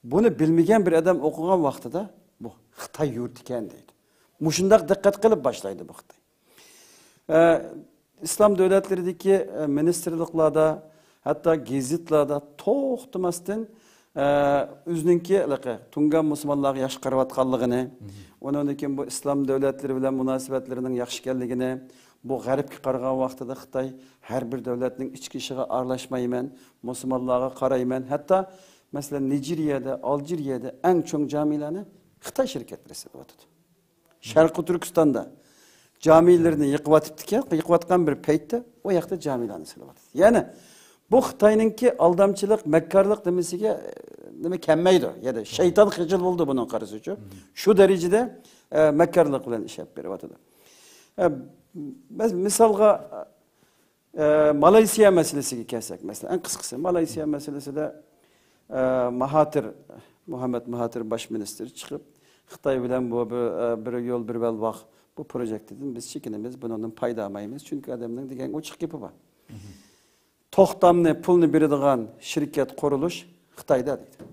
بۇنى بىلمىگەن بىر ئادەم ئوقۇغان ۋاقتىدا، «بۇ خىتاي يۇرتىكەن» دەيدۇ. مۇشۇنداق دىققەت قىلىپ باشلايدۇ بۇ خىتاي. ئە، ئىسلام دۆلەتلىرىدىكى، ئە، مىنىستىرلىقلاردا، ھەتتا گېزىتلاردا توختىماستىن، ئە، ئۆزىنىڭكى ھېلىقى تۇڭگان مۇسۇلمانلارغا ياخشى قاراۋاتقانلىقىنى، ئۇنىڭدىن كېيىن بۇ ئىسلام دۆلەتلىرى بىلەن مۇناسىۋەتلىرىنىڭ ياخشى ئىكەنلىكىنى، بۇ غەربكە قارىغان ۋاقتىدا خىتاي ھەر بىر دۆلەتنىڭ ئىچكى ئىشىغا ئارىلاشمايمەن، مۇسۇلمانلارغا قارايمەن. ھەتتا، مەسىلەن، نىجېرىيەدە، ئالجىرىيەدە ئەڭ چوڭ جامىلارنى خىتاي شىركەتلىرى سېلىۋاتىدۇ. شەرقىي تۈركىستاندا جامىلىرىنى يىقىۋاتىپتىكەن، يىقىۋاتقان بىر پەيتتە ئۇ ياقتا جامىلارنى سېلىۋاتىدۇ. يەنى بۇ خىتاينىڭكى ئالدامچىلىق، مەككارلىق نېمىسىگە، نېمە كەلمەيدۇ. يەنى شەيتان خىجىل بولدى بۇنىڭ قارىسىچۇ. شۇ دەرىجىدە، ئە، مەككارلىق بىلەن ئىش ئېلىپ بېرىۋاتىدۇ. ئە، مەس-، مىسالغا، ئە، مالايسىيا مەسىلىسىگە كەلسەك، مەسىلەن، ئەڭ قىسقىسى، مالايسىيا مەسىلىسىدە، ئە، ماھاتىر، مۇھەممەد ماھاتىر باش مىنىستىر چىقىپ، خىتاي بىلەن بۇ بىر، ئە، بىر يول، بىر بەلباغ، بۇ پروژېكتىدىن بىز چېكىنىمىز، بۇنىڭدىن پايدا ئالمايمىز، چۈنكى ئادەمنىڭ دېگەن ئوچۇق گېپى بار. توختامنى، پۇلنى بېرىدىغان شىركەت، قۇرۇلۇش خىتايدا دەيدۇ.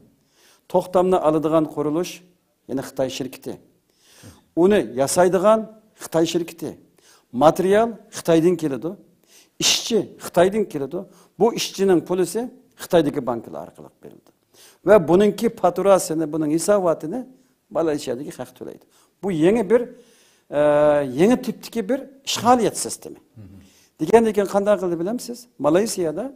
توختامنى ئالىدىغان قۇرۇلۇش يەنە خىتاي شىركىتى. ئۇنى ياسايدىغان خىتاي شىركىتى. ماتېرىيال خىتايدىن كېلىدۇ، ئىشچى خىتايدىن كېلىدۇ، بۇ ئىشچىنىڭ پۇلىسى خىتايدىكى بانكىلار ئارقىلىق بېرىلىدۇ. ۋە بۇنىڭكى پاتۇراسىنى، بۇنىڭ ھېساباتىنى مالايسىيادىكى خەق تۆلەيدۇ. بۇ يېڭى بىر، ئە، يېڭى تىپتىكى بىر ئىشغالىيەت سىستېمى. دېگەندىن كېيىن قانداق قىلدى بىلەمسىز؟ مالايسىيادا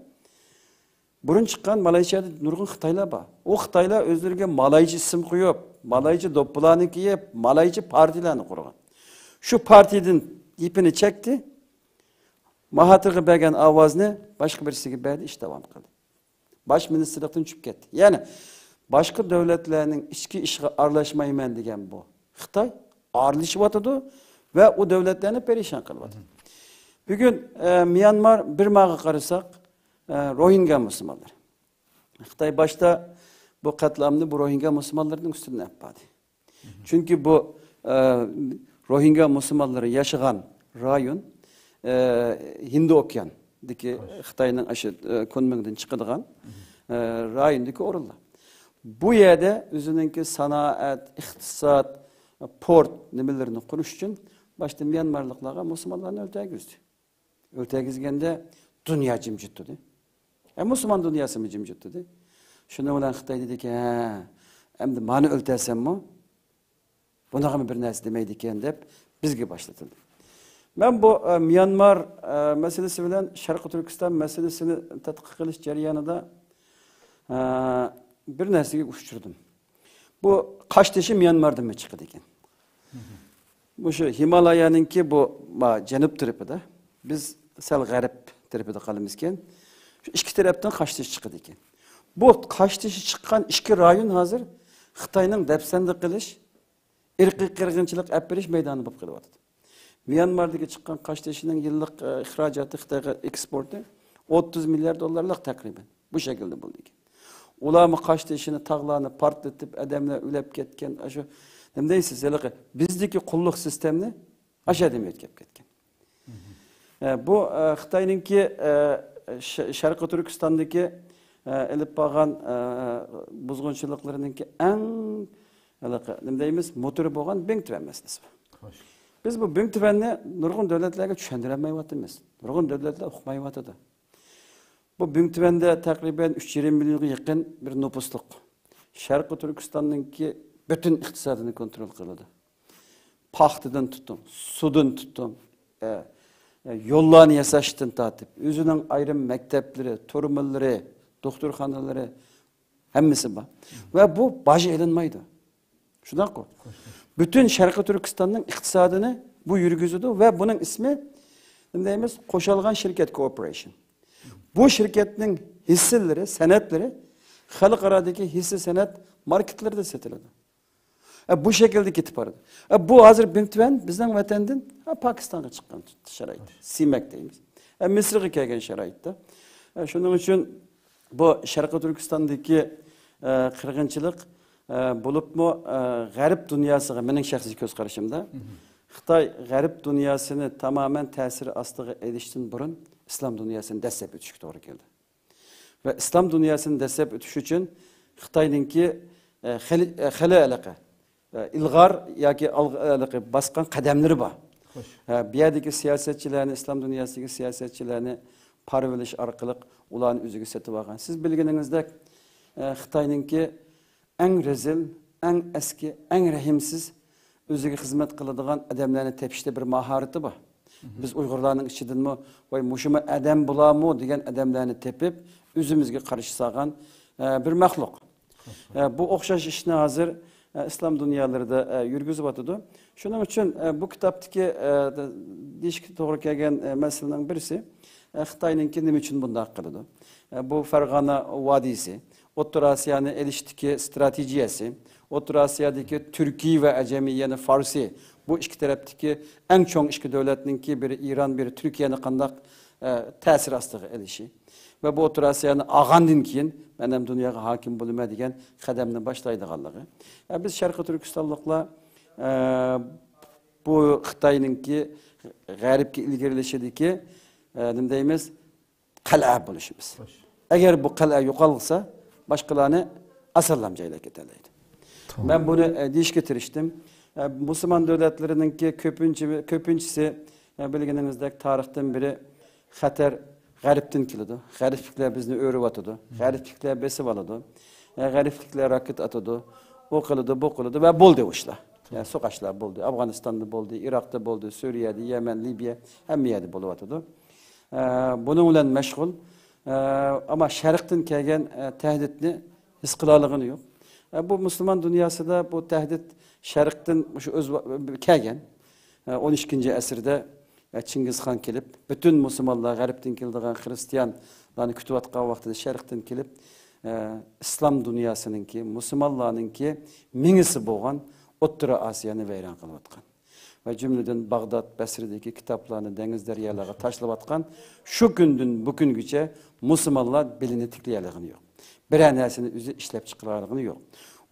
بۇرۇن چىققان، مالايسىيادا نۇرغۇن خىتايلار بار. ئۇ خىتايلار ئۆزلىرىگە مالايچە ئىسىم قويۇپ، مالايچە دوپپىلارنى كىيىپ، مالايچە پارتىيىلەرنى قۇرغان. شۇ پارتىيىدىن يىپىنى چەكتى، ماھاتىرغا بەرگەن ئاۋازنى باشقا بىرسىگە بەردى، ئىش داۋام قىلدى. باش مىنىستىرلىقتىن چۈشۈپ كەتتى. يەنى باشقا دۆلەتلەرنىڭ ئىچكى ئىشىغا ئارىلاشمايمەن دېگەن بۇ خىتاي ئارىلىشىۋاتىدۇ ۋە ئۇ دۆلەتلەرنى پەرىشان قىلىۋاتىدۇ. بۈگۈن، ئە، ميانمار، بىرماغا قارىساق، ئە، روھىنگا مۇسۇلمانلىرى. خىتاي باشتا بۇ قەتلىئامنى بۇ روھىنگا مۇسۇلمانلىرىنىڭ ئۈستىدىن ئېلىپ باردى. چۈنكى بۇ، ئە، روھىنگا مۇسۇلمانلىرى ياشىغان رايون، ئە، ھىندى ئوكياندىكى، خىتاينىڭ ئاشۇ، ئە، كۇنمىڭدىن چىقىدىغان، ئە، رايوندىكى ئورۇنلار. بۇ يەردە ئۆزىنىڭكى سانائەت، ئىقتىساد، پورت نېمىلىرىنى قۇرۇش ئۈچۈن باشتا ميانمارلىقلارغا مۇسۇلمانلارنى ئۆلتۈرگۈزدى. ئۆلتۈرگۈزگەندە دۇنيا جىمجىت تۇردى. ئە، مۇسۇلمان دۇنياسىمۇ جىمجىت تۇردى. شۇنىڭ بىلەن خىتاي دېدىكى، ھە، ئەمدى مانا ئۆلتۈرسەممۇ بۇنىڭغىمۇ بىر نەرسە دېمەيدىكەن دەپ بىزگە باشلىتىلدى. مەن بۇ، ئە، ميانمار، ئە، مەسىلىسى بىلەن شەرقىي تۈركىستان مەسىلىسىنى تەتقىق قىلىش جەريانىدا، ئە، بىر نەرسىگە ئۇچرىدىم. بۇ قاشتېشى ميانماردىنمۇ چىقىدىكەن. مۇشۇ ھىمالايانىڭكى بۇ، ما، جەنۇب تەرىپىدە، بىز سەل غەرب تەرىپىدە قالىمىزكەن. شۇ ئىككى تەرەپتىن قاشتېشى چىقىدىكەن. بۇ قاشتېشى چىققان ئىككى رايون ھازىر خىتاينىڭ دەپسەندە قىلىش، ئىرقىي قىرغىنچىلىق ئەپ بېرىش مەيدانى بولۇپ قېلىۋاتىدۇ. ميانماردىكى چىققان قاشتېشىنىڭ يىللىق، ئە، ئىخراجاتى، خىتايغا ئېكسپورتى ئوتتۇز مىليار دوللارلىق تەقرىبەن. بۇ شەكىلدە بولىدىكەن. ئۇلارمۇ قاشتېشىنى، تاغلارنى پارتلىتىپ، ئادەملەر ئۆلۈپ كەتكەن، ئاشۇ، نېمە دەيسىز، ھېلىقى بىزدىكى قۇللۇق سىستېمىنى ئاشۇ ئادەم يۆتكەپ كەتكەن. ئە، بۇ، ئە، خىتاينىڭكى، ئە، ش-، شەرقىي تۈركىستاندىكى، ئە، ئېلىپ بارغان، ئە، بۇزغۇنچىلىقلىرىنىڭكى ئەڭ، ھېلىقى، نېمە دەيمىز، موتورى بولغان بىڭتۈەن مەسىلىسى بار. خوش. بىز بۇ بىڭتۈەننى نۇرغۇن دۆلەتلەرگە چۈشەندۈرەلمەيۋاتىمىز. نۇرغۇن دۆلەتلەر ئۇقمايۋاتىدۇ. بۇ بىڭتۈەندە تەقرىبەن ئۈچ يېرىم مىليونغا يېقىن بىر نوپۇسلۇق. شەرقىي تۈركىستاننىڭكى پۈتۈن ئىقتىسادىنى كونترول قىلىدۇ. پاختىدىن تۇتۇڭ، سۇدىن تۇتۇڭ، ئە، ئە، يوللارنى ياساشتىن تارتىپ، ئۆزىنىڭ ئايرىم مەكتەپلىرى، تۈرمىلىرى، دوختۇرخانىلىرى، ھەممىسى بار. ۋە بۇ باج ئېلىنمايدۇ. شۇنداققۇ؟ پۈتۈن شەرقىي تۈركىستاننىڭ ئىقتىسادىنى بۇ يۈرگۈزىدۇ ۋە بۇنىڭ ئىسمى، نېمە دەيمىز، قوشالغان شىركەت، كوئوپېرېيشن. بۇ شىركەتنىڭ ھېسسىلىرى، سەنەتلىرى خەلقئارادىكى ھېسسە سەنەت ماركېتلىرىدا سېتىلىدۇ. ئە، بۇ شەكىلدە كېتىپ بارىدۇ. ئە، بۇ ھازىر بىڭتۈەن بىزنىڭ ۋەتەندىن، ئە، پاكىستانغا چىققان شارائىت، سىمەك دەيمىز. ئە، مىسىرغا كەلگەن شارائىتتا. ئە، شۇنىڭ ئۈچۈن بۇ شەرقىي تۈركىستاندىكى، ئە، قىرغىنچىلىق، ئە، بولۇپمۇ، ئە، غەرب دۇنياسىغا، مېنىڭ شەخسىي كۆز قارىشىمدا، خىتاي غەرب دۇنياسىنى تامامەن تەسىرى ئاستىغا ئېلىشتىن بۇرۇن ئىسلام دۇنياسىنى دەسسەپ ئۆتۈشكە توغرا كەلدى. ۋە ئىسلام دۇنياسىنى دەسسەپ ئۆتۈش ئۈچۈن خىتاينىڭكى، ئە، خېلى، ئە، خېلى ھېلىقى، ئە، ئىلغار ياكى ئالغ-، ھېلىقى باسقان قەدەملىرى بار. خوش. ئە، بۇ يەردىكى سىياسەتچىلەرنى، ئىسلام دۇنياسىدىكى سىياسەتچىلەرنى پارىۋېلىش ئارقىلىق ئۇلارنى ئۆزىگە سېتىۋالغان. سىز بىلگىنىڭىزدەك، ئە، خىتاينىڭكى ئەڭ رەزىل، ئەڭ ئەسكى، ئەڭ رەھىمسىز، ئۆزىگە خىزمەت قىلىدىغان ئادەملەرنى تېپىشتا بىر ماھارىتى بار. بىز ئۇيغۇرلارنىڭ ئىچىدىنمۇ، ۋاي، مۇشۇمۇ ئادەم بولامۇ دېگەن ئادەملەرنى تېپىپ، ئۆزىمىزگە قارشى سالغان، ئە، بىر مەخلۇق. ئە، بۇ ئوخشاش ئىشنى ھازىر، ئە، ئىسلام دۇنيالىرىدا، ئە، يۈرگۈزۈۋاتىدۇ. شۇنىڭ ئۈچۈن، ئە، بۇ كىتابتىكى، ئە، دېيىشكە توغرا كەلگەن، ئە، مەسىلىنىڭ بىرسى، ئە، خىتاينىڭكى نېمە ئۈچۈن بۇنداق قىلىدۇ؟ ئە، بۇ فەرغانە ۋادىسى، ئوتتۇرا ئاسىيانى ئېلىشتىكى ستراتېگىيەسى، ئوتتۇرا ئاسىيادىكى تۈركىي ۋە ئەجەمىي، يەنى فارسىي، بۇ ئىككى تەرەپتىكى ئەڭ چوڭ ئىككى دۆلەتنىڭكى، بىرى ئىران، بىرى تۈركىيەنى قانداق، ئە، تەسىر ئاستىغا ئېلىشى ۋە بۇ ئوتتۇرا ئاسىيانى ئالغاندىن كېيىن مەن ھەم دۇنياغا ھاكىم بولىمەن دېگەن قەدەمنى باشلايدىغانلىقى. ئە، بىز شەرقىي تۈركىستانلىقلار، ئە، بۇ خىتاينىڭكى غەربكە ئىلگىرىلىشىدىكى، ئە، نېمە دەيمىز، قەلئە بولۇشىمىز. خوش. ئەگەر بۇ قەلئە يوقالسا، باشقىلارنى ئاسانلا جايلاپ كېتەلەيدۇ. تامام. مەن بۇنى، ئە، دېيىشكە تىرىشتىم. ئە، مۇسۇلمان دۆلەتلىرىنىڭكى كۆپىنچە-، كۆپىنچىسى ئە، بىلگىنىڭىزدەك، تارىختىن بېرى خەتەر غەربتىن كېلىدۇ. غەربلىكلەر بىزنى ئۆرۈۋاتىدۇ. غەربلىكلەر بېسىۋالىدۇ. ئە، غەربلىكلەر راكېت ئاتىدۇ. ئۇ قىلىدۇ، بۇ قىلىدۇ ۋە بولدى ئۇ ئىشلار. يەنى سوقاشلار بولدى. ئافغانىستاندا بولدى، ئىراقتا بولدى، سۈرىيەدە، يەمەن، لىبىيە، ھەممە يەردە بولۇۋاتىدۇ. ئە، بۇنىڭ بىلەن مەشغۇل. ئە، ئەمما شەرقتىن كەلگەن، ئە، تەھدىتنى ھېس قىلالىغىنى يوق. ئە، بۇ مۇسۇلمان دۇنياسىدا بۇ تەھدىت شەرقتىن مۇشۇ ئۆز ۋا-، كەلگەن. ئە، ئون ئىككىنچى ئەسىردە، ئە، چىڭگىزخان كېلىپ، پۈتۈن مۇسۇلمانلار غەربتىن كېلىدىغان خرىستىيانلارنى كۈتۈۋاتقان ۋاقتىدا شەرقتىن كېلىپ، ئە، ئىسلام دۇنياسىنىڭكى، مۇسۇلمانلارنىڭكى مېڭىسى بولغان ئوتتۇرا ئاسىيانى ۋەيران قىلىۋاتقان. ۋە جۈملىدىن باغداد، بەسرىدىكى كىتابلارنى دېڭىز، دەريالارغا تاشلىۋاتقان، شۇ كۈندىن بۇ كۈنگىچە مۇسۇلمانلار بېلىنى تىكلىيەلىگىنى يوق. بىرەر نەرسىنى ئۆزى ئىشلەپ چىقىرالىغىنى يوق.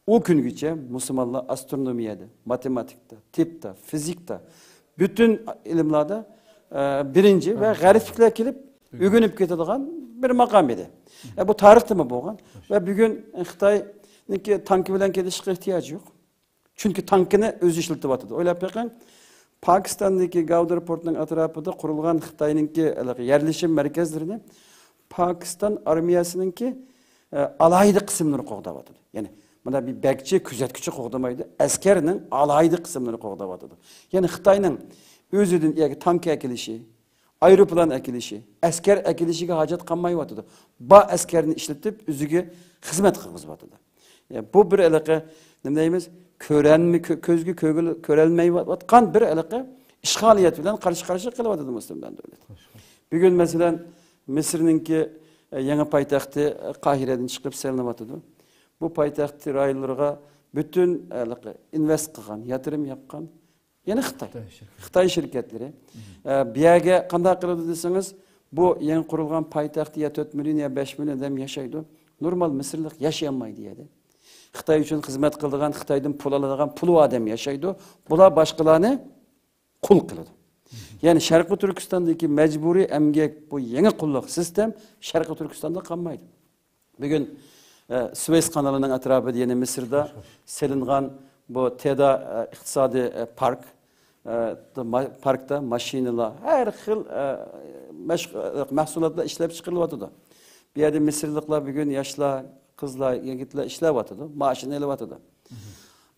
ئۇ كۈنگىچە مۇسۇلمانلار ئاسترونومىيەدە، ماتېماتىكىدا، تېبتا، فىزىكتا، پۈتۈن ئىلىملاردا، ئە، بىرىنچى ۋە غەربلىكلەر كېلىپ ئۆگىنىپ كېتىدىغان بىر ماقام ئىدى. ئە، بۇ تارىختىمۇ بولغان. ۋە بۈگۈن خىتاينىڭكى تانكى بىلەن كېلىشىگە ئېھتىياجى يوق. چۈنكى تانكىنى ئۆزى ئىشلىتىۋاتىدۇ. ئويلاپ بېقىڭ، پاكىستاندىكى گاۋدىر پورتىنىڭ ئەتراپىدا قۇرۇلغان خىتاينىڭكى ھېلىقى يەرلىشىم مەركەزلىرىنى پاكىستان ئارمىيەسىنىڭكى، ئە، ئالاھىدە قىسىملىرى قوغداۋاتىدۇ. يەنى مانا بىر بەگچى، كۆزەتكۈچى قوغدىمايدۇ، ئەسكەرنىڭ ئالاھىدە قىسىملىرى قوغداۋاتىدۇ. يەنى خىتاينىڭ ئۆزىدىن يەنى تانكا ئەكېلىشى، ئايروپىلان ئەكېلىشى، ئەسكەر ئەكېلىشىگە ھاجەت قالمايۋاتىدۇ. بار ئەسكەرنى ئىشلىتىپ، ئۆزىگە خىزمەت قىلغۇزۇۋاتىدۇ. يا، بۇ بىر ھېلىقى، نېمە دەيمىز، كۆرەلمە-، كۆ-، كۆزگە كۆگۈل-، كۆرەلمەيۋاتقان بىر ھېلىقى ئىشغالىيەت بىلەن قارشى قارشى قېلىۋاتىدۇ مۇسۇلمان دۆلەت. بۈگۈن، مەسىلەن، مىسىرنىڭكى، ئە، يېڭى پايتەختى، ئە، قاھىرەدىن چىقىپ سېلىنىۋاتىدۇ. بۇ پايتەخت رايونلىرىغا پۈتۈن، ئە، ھېلىقى ئىنۋېست قىلغان، ياتۇرۇم ياپقان، يەنە خىتاي. خىتاي شىركەت. خىتاي شىركەتلىرى. ئە، بۇ يەرگە قانداق قىلىدۇ دېسىڭىز، بۇ يېڭى قۇرۇلغان پايتەختتە يا تۆت مىليون يا بەش مىليون ئادەم ياشايدۇ. نورمال مىسىرلىق ياشىيالمايدۇ يەردە. خىتاي ئۈچۈن خىزمەت قىلىدىغان، خىتايدىن پۇل ئالىدىغان پۇلۋا ئادەم ياشايدۇ. بۇلار باشقىلارنى قۇل قىلىدۇ. يەنى شەرقىي تۈركىستاندىكى مەجبۇرىي ئەمگەك، بۇ يېڭى قۇللۇق سىستېم شەرقىي تۈركىستاندا قالمايدۇ. بۈگۈن، ئە، سۇۋەيس قانىلىنىڭ ئەتراپىدا، يەنى مىسىردا سېلىنغان بۇ تېدا، ئە، ئىقتىسادىي، ئە، پارك، ئە، ما-، پاركتا ماشىنىلار، ھەر خىل، ئە، مەش-، ئە، مەھسۇلاتلار ئىشلەپ چىقىرىلىۋاتىدۇ. بۇ يەردە مىسىرلىقلار بۈگۈن ياشلار، قىزلار، يىگىتلەر ئىشلەۋاتىدۇ، مائاشىنى ئېلىۋاتىدۇ.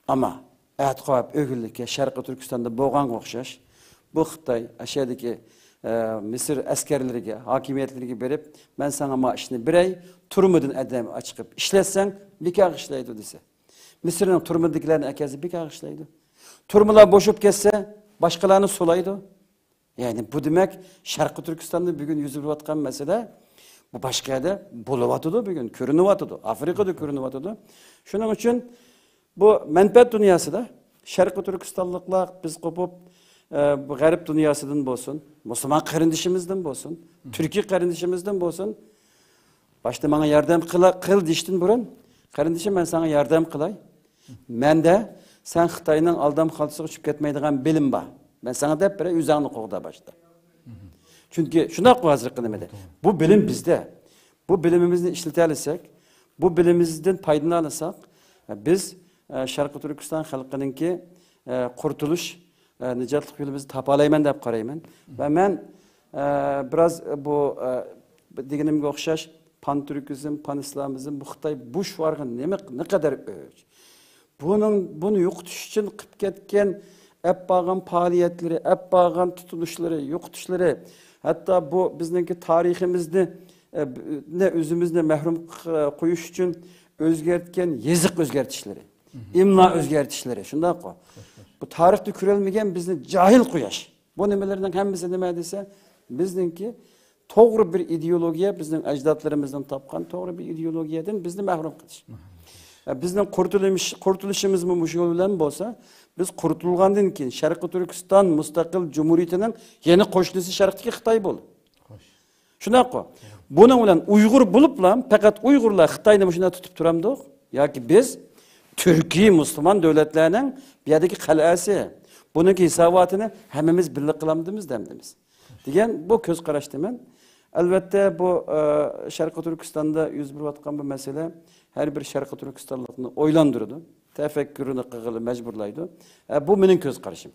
ئەمما ئەتىقاپ ئۆگۈنلۈككە شەرقىي تۈركىستاندا بولغانغا ئوخشاش، بۇ خىتاي ئەشەدىكى، ئە، مىسىر ئەسكەرلىرىگە، ھاكىمىيەتلىرىگە بېرىپ، مەن ساڭا مائاشنى بېرەي، تۈرمىدىن ئادەم ئاچىقىپ ئىشلەتسەڭ، بىكارغا ئىشلەيدۇ دېسە. مىسىرنىڭ تۈرمىدىكىلەرنى ئەكەلسە، بىكارغا ئىشلەيدۇ. تۈرمىلەر بوشاپ كەتسە، باشقىلارنى سولايدۇ. يەنى بۇ دېمەك، شەرقىي تۈركىستاندا بۈگۈن يۈز بېرىۋاتقان مەسىلە، بۇ باشقا يەردە بولۇۋاتىدۇ بۈگۈن، كۆرۈنۈۋاتىدۇ، ئافرىقىدا كۆرۈنۈۋاتىدۇ. شۇنىڭ ئۈچۈن بۇ مەنپەئەت دۇنياسىدا شەرقىي تۈركىستانلىقلار بىز قوپۇپ، ئە، بۇ غەرب دۇنياسىدىن بولسۇن، مۇسۇلمان قېرىندىشىمىزدىن بولسۇن، تۈركىي قېرىندىشىمىزدىن بولسۇن، باشتا ماڭا ياردەم قىلا-، قىل دېيىشتىن بۇرۇن، قېرىندىشىم، مەن ساڭا ياردەم قىلاي. مەندە سەن خىتاينىڭ ئالدام خالتىسىغا چۈشۈپ كەتمەيدىغان بىلىم بار. مەن ساڭا دەپ بېرەي، ئۆزۈڭنى قوغدا باشتا. چۈنكى شۇنداققۇ ھازىرقى نېمىدە. بۇ بىلىم بىزدە. بۇ بىلىمىمىزنى ئىشلىتەلىسەك، بۇ بىلىمىمىزدىن پايدىلىنالىساق، بىز، ئە، شەرقىي تۈركىستان خەلقىنىڭكى، ئە، قۇرتۇلۇش، ئە، نىجاتلىق يولىمىزنى تاپالايمەن دەپ قارايمەن. ۋە مەن، ئە، بىراز بۇ، ئە، دېگىنىمگە ئوخشاش پانتۈركىزم، پانئىسلامىزم، بۇ خىتاي بۇ شوئارغا نېمە، نەقەدەر ئۆچ. بۇنىڭ، بۇنى يوقىتىش ئۈچۈن قىلىپ كەتكەن، ئەپ بارغان پائالىيەتلىرى، ئەپ بارغان تۇتۇلۇشلىرى، يوقىتىشلىرى، ھەتتا بۇ بىزنىڭكى تارىخىمىزنى، ئە، ب-، نى ئۆزىمىزنى مەھرۇم ق-، قويۇش ئۈچۈن ئۆزگەرتكەن يېزىق ئۆزگەرتىشلىرى، ئىملا ئۆزگەرتىشلىرى، شۇنداققۇ؟ بۇ تارىختا كۆرۈلمىگەن بىزنى جاھىل قويۇش. بۇ نېمىلەرنىڭ ھەممىسى نېمە دېسە، بىزنىڭكى توغرا بىر ئىدېئولوگىيە، بىزنىڭ ئەجدادلىرىمىزدىن تاپقان توغرا بىر ئىدېئولوگىيەدىن بىزنى مەھرۇم قىلىش. ئە، بىزنىڭ قۇرتۇلۇش-، قۇرتۇلۇشىمىزمۇ مۇشۇ يول بىلەن بولسا، بىز قۇرتۇلغاندىن كېيىن شەرقىي تۈركىستان مۇستەقىل جۇمھۇرىيىتىنىڭ يەنە قوشنىسى شەرقتىكى خىتاي بولدى. شۇنداققۇ؟ بۇنىڭ بىلەن ئۇيغۇر بولۇپلا، پەقەت ئۇيغۇرلار خىتاينى مۇشۇنداق تۇتۇپ تۇرامدۇق؟ ياكى بىز تۈركىي مۇسۇلمان دۆلەتلەرنىڭ بۇ يەردىكى قەلئەسى، بۇنىڭكى ھېساباتىنى ھەممىمىز بىللە قىلامدىمىز دەمدىمىز؟ دېگەن بۇ كۆز قاراشتىمەن. ئەلۋەتتە، بۇ، ئە، شەرقىي تۈركىستاندا يۈز بېرىۋاتقان بۇ مەسىلە ھەر بىر شەرقىي تۈركىستانلىقنى ئويلاندۇرىدۇ، تەپەككۇرىنى قىلغىلى مەجبۇرلايدۇ. ئە، بۇ مېنىڭ كۆز قارىشىم.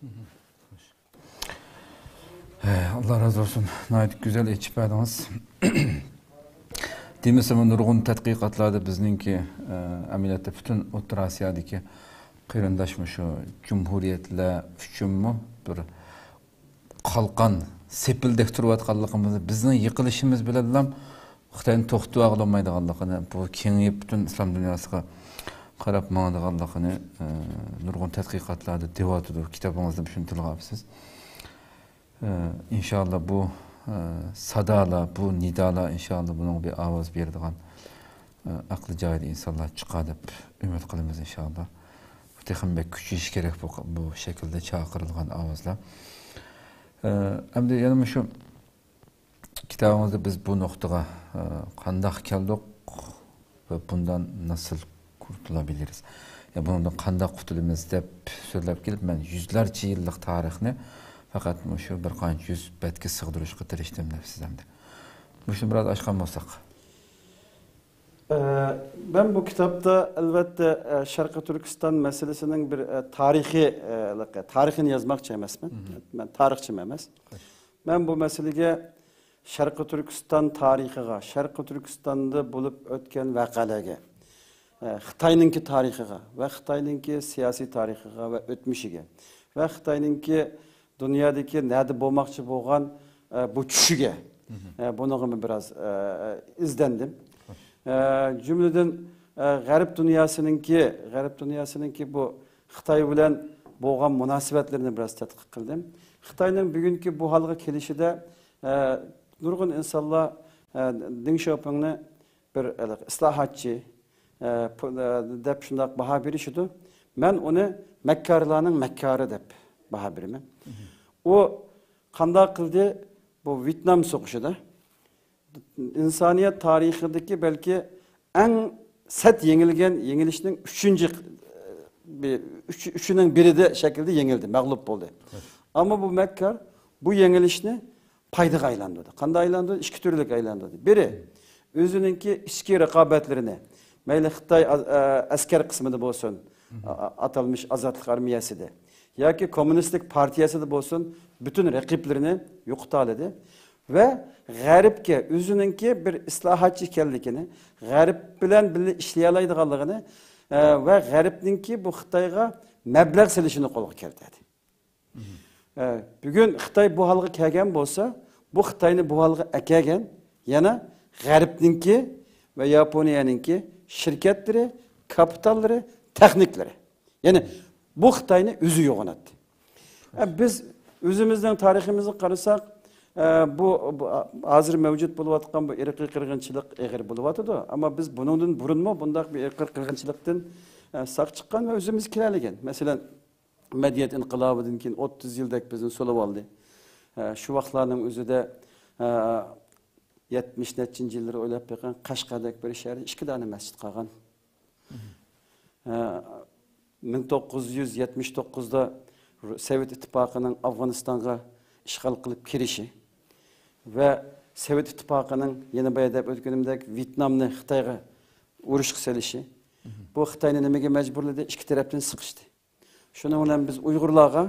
ئاللا رازى بولسۇن. ناھايىتى گۈزەل ئېچىپ بەردىڭىز. دېمىسىمۇ، نۇرغۇن تەتقىقاتلاردا بىزنىڭكى، ئە، ئەمەلىيەتتە پۈتۈن ئوتتۇرا ئاسىيادىكى قېرىنداش مۇشۇ جۇمھۇرىيەتلەر ئۈچۈنمۇ بىر قالقان سېپىلدەك تۇرۇۋاتقانلىقىمىزنى، بىزنىڭ يىقىلىشىمىز بىلەنلا خىتاينى توختىتىۋالغىلى بولمايدىغانلىقىنى، بۇ كېڭىيىپ پۈتۈن ئىسلام دۇنياسىغا قاراپ ماڭىدىغانلىقىنى، ئە، نۇرغۇن تەتقىقاتلاردا دېۋاتىدۇ. كىتابىڭىزدا شۇنى تىلغا ئاپسىز. ئە، ئىنشاللا بۇ، ئە، سادالار، بۇ نىدالار ئىنشاللا بۇنىڭغا بىر ئاۋاز بېرىدىغان، ئە، ئەقلى جايىدا ئىنسانلار چىقار دەپ ئۈمىد قىلىمىز ئىنشاللا. بۇ تېخىمۇ بەك كۈچىيىشى كېرەك بۇ، بۇ شەكىلدە چاقىرىلغان ئاۋازلار. ئە، ئەمدى يەنە مۇشۇ كىتابىڭىزدا بىز بۇ نۇقتىغا، ئە، قانداق كەلدۇق ۋە بۇندان ناسىل قۇتۇلابىلىرىز؟ يا بۇنىڭدىن قانداق قۇتۇلىمىز دەپ سۆزلەپ كېلىپ، مەن يۈزلەرچە يىللىق تارىخنى پەقەت مۇشۇ بىر قانچە يۈز بەتكە سىغدۇرۇشقا تىرىشتىم دەپسىز ئەمدى. مۇشۇنى بىراز ئاچقان بولساق. ئە، مەن بۇ كىتابتا، ئەلۋەتتە، ئە، شەرقىي تۈركىستان مەسىلىسىنىڭ بىر، ئە، تارىخىي، ئە، تارىخىنى يازماقچى ئەمەسمەن. مەن تارىخچىمۇ ئەمەس. مەن بۇ مەسىلىگە شەرقىي تۈركىستان تارىخىغا، شەرقىي تۈركىستاندا بولۇپ ئۆتكەن ۋەقەلەرگە، ئە، خىتاينىڭكى تارىخىغا ۋە خىتاينىڭكى سىياسىي تارىخىغا ۋە ئۆتمۈشىگە ۋە خىتاينىڭكى دۇنيادىكى نەدە بولماقچى بولغان، ئە، بۇ چۈشىگە، ئە، بۇنىڭغىمۇ بىراز، ئە، ئىزدەندىم. ئە، جۈملىدىن، ئە، غەرب دۇنياسىنىڭكى، غەرب دۇنياسىنىڭكى بۇ خىتاي بىلەن بولغان مۇناسىۋەتلىرىنى بىراز تەتقىق قىلدىم. خىتاينىڭ بۈگۈنكى بۇ ھالغا كېلىشىدە، ئە، نۇرغۇن ئىنسانلار، ئە، دېڭ شياۋپىڭنى بىر، ئە، ئىسلاھاتچى، ئە، پۇ-، ئە، دەپ شۇنداق باھا بېرىشىدۇ. مەن ئۇنى مەككارلارنىڭ مەككارى دەپ باھا بېرىمەن. ئۇ قانداق قىلدى؟ بۇ ۋيېتنام سوغۇشىدا ئىنسانىيەت تارىخىدىكى بەلكى ئەڭ سەت يېڭىلگەن يېڭىلىشنىڭ ئۈچىنچى، بىر، ئۈچ-، ئۈچىنىڭ بىرىدە شەكىلدە يېڭىلدى، مەغلۇپ بولدى. ئەمما بۇ مەككار بۇ يېڭىلىشنى پايدىغا ئايلاندۇردى. قانداق ئايلاندۇردى؟ ئىككى تۈرلۈك ئايلاندۇردى. بىرى، ئۆزىنىڭكى ئىچكى رىقابەتلىرىنى، مەيلى خىتاي ئا-، ئە، ئەسكەر قىسمىدا بولسۇن، ئا-، ئا-، ئاتالمىش ئازادلىق ئارمىيەسىدە ياكى كوممۇنىستلىك پارتىيەسىدە بولسۇن، پۈتۈن رەقىبلىرىنى يوقىتالىدى. ۋە غەربكە ئۆزىنىڭكى بىر ئىسلاھاتچى ئىكەنلىكىنى، غەرب بىلەن بىللە ئىشلىيەلەيدىغانلىقىنى، ئە، ۋە غەربنىڭكى بۇ خىتايغا مەبلەغ سېلىشىنى قولغا كەلتۈردى. ئە، بۈگۈن خىتاي بۇ ھالغا كەلگەن بولسا، بۇ خىتاينى بۇ ھالغا ئەكەلگەن يەنە غەربنىڭكى ۋە ياپونىيەنىڭكى شىركەتلىرى، كاپىتاللىرى، تېخنىكلىرى. يەنى بۇ خىتاينى ئۆزى يوغىناتتى. ئە، بىز ئۆزىمىزنىڭ تارىخىمىزغا قارىساق، ئە، بۇ، بۇ ھازىر مەۋجۇت بولۇۋاتقان بۇ ئىرقىي قىرغىنچىلىق ئېغىر بولۇۋاتىدۇ. ئەمما بىز بۇنىڭدىن بۇرۇنمۇ بۇنداق بىر ئىرقىي قىرغىنچىلىقتىن، ئە، ساق چىققان ۋە ئۆزىمىز كېلەلىگەن. مەسىلەن، مەدەنىيەت ئىنقىلابىدىن كېيىن ئوتتۇز يىلدەك بىزنى سولىۋالدى. ئە، شۇ ۋاقىتلارنىڭ ئۆزىدە، ئە، يەتمىش نەچچىنچى يىللىرى ئويلاپ بېقىڭ، قەشقەردەك بىر شەھەردە ئىككى دانە مەسچىت قالغان. ئە، مىڭ توققۇز يۈز يەتمىش توققۇزدا سوۋېت ئىتتىپاقىنىڭ ئافغانىستانغا ئىشغال قىلىپ كىرىشى ۋە سوۋېت ئىتتىپاقىنىڭ يەنە بايا دەپ ئۆتكىنىمدەك ۋيېتنامنى خىتايغا ئۇرۇشقا سېلىشى، بۇ خىتاينى نېمىگە مەجبۇرلىدى؟ ئىككى تەرەپتىن سىقىشتى. شۇنىڭ بىلەن بىز ئۇيغۇرلارغا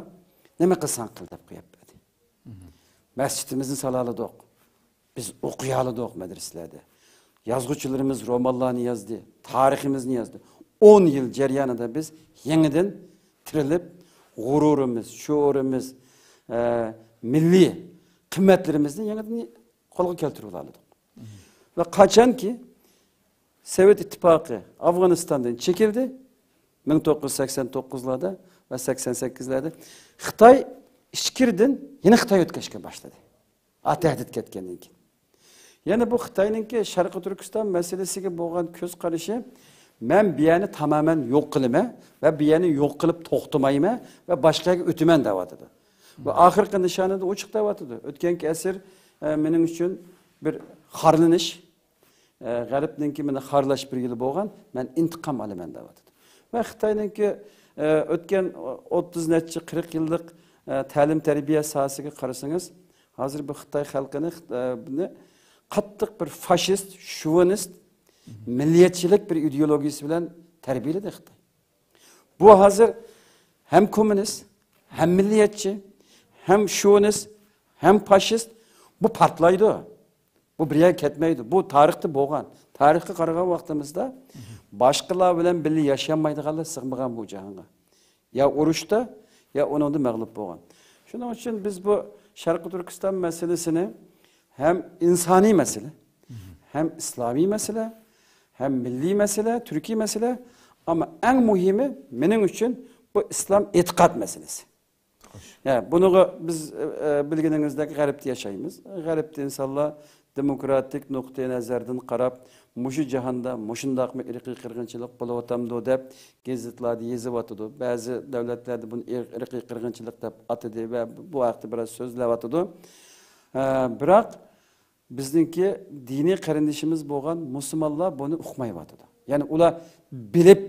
نېمە قىلساڭ قىل دەپ قويۇپ بەردى. مەسچىتىمىزنى سالالىدۇق. بىز ئوقۇيالىدۇق مەدرىسىلەردە. يازغۇچىلىرىمىز رومانلارنى يازدى، تارىخىمىزنى يازدى. ئون يىل جەريانىدا بىز يېڭىدىن تىرىلىپ، غۇرۇرىمىز، شوئۇرىمىز، ئە، مىللىي قىممەتلىرىمىزنى يېڭىدىن قولغا كەلتۈرۈۋالالىدۇق. ۋە قاچانكى سوۋېت ئىتتىپاقى ئافغانىستاندىن چېكىلدى، مىڭ توققۇز يۈز سەكسەن توققۇزلاردا ۋە سەكسەن سەككىزلەردە خىتاي ئىچكىرىدىن يەنە خىتاي ئۆتكەشكە باشلىدى. ئا، تەھدىت كەتكەندىن كېيىن. يەنە بۇ خىتاينىڭكى شەرقىي تۈركىستان مەسىلىسىگە بولغان كۆز قارىشى، مەن بۇ يەرنى تامامەن يوق قىلىمەن ۋە بۇ يەرنى يوق قىلىپ توختىمايمەن ۋە باشقا يەرگە ئۆتىمەن دەۋاتىدۇ. بۇ ئاخىرقى نىشانىدا ئوچۇق دەۋاتىدۇ. ئۆتكەنكى ئەسىر، ئە، مېنىڭ ئۈچۈن بىر خارلىنىش، ئە، غەربنىڭكى مېنى خارلاش بىر يىلى بولغان، مەن ئىنتىقام ئالىمەن دەۋاتىدۇ. ۋە خىتاينىڭكى، ئە، ئۆتكەن ئوتتۇز نەچچە، قىرىق يىللىق، ئە، تەلىم تەربىيە ساھەسىگە قارىسىڭىز، ھازىر بۇ خىتاي خەلقىنى، ئە، بۇنى قاتتىق بىر فاشىست، شوۋىنىست، مىللىيەتچىلىك بىر ئىدېئولوگىيىسى بىلەن تەربىيەلىدى خىتاي. بۇ ھازىر ھەم كوممۇنىست، ھەم مىللىيەتچى، ھەم شوۋىنىست، ھەم فاشىست، بۇ پارتلايدۇ. بۇ بىر يەرگە كەتمەيدۇ. بۇ تارىختا بولغان. تارىخقا قارىغان ۋاقتىمىزدا باشقىلار بىلەن بىللە ياشىيالمايدىغانلار سىغمىغان بۇ جاھانغا. يا ئۇرۇشتا، يا ئۇنىڭدا مەغلۇپ بولغان. شۇنىڭ ئۈچۈن بىز بۇ شەرقىي تۈركىستان مەسىلىسىنى ھەم ئىنسانىي مەسىلە، ھەم ئىسلامىي مەسىلە، ھەم مىللىي مەسىلە، تۈركىي مەسىلە، ئەمما ئەڭ مۇھىمى مېنىڭ ئۈچۈن بۇ ئىسلام ئېتىقاد مەسىلىسى. يا، بۇنىڭغا بىز، ئە، ئە، بىلگىنىڭىزدەك غەربتە ياشايمىز. غەربتە ئىنسانلار دېموكراتىك نۇقتىئى نەزەردىن قاراپ، مۇشۇ جاھاندا مۇشۇنداقمۇ ئىرقىي قىرغىنچىلىق بولۇۋاتامدۇ دەپ گېزىتلاردا يېزىۋاتىدۇ. بەزى دۆلەتلەردە بۇنى ئىر-، ئىرقىي قىرغىنچىلىق دەپ ئاتىدى ۋە بۇ ھەقتە بىراز سۆزلەۋاتىدۇ. ئە، بىراق بىزنىڭكى دىنىي قېرىندىشىمىز بولغان مۇسۇلمانلار بۇنى ئۇقمايۋاتىدۇ. يەنى ئۇلار بىلىپ،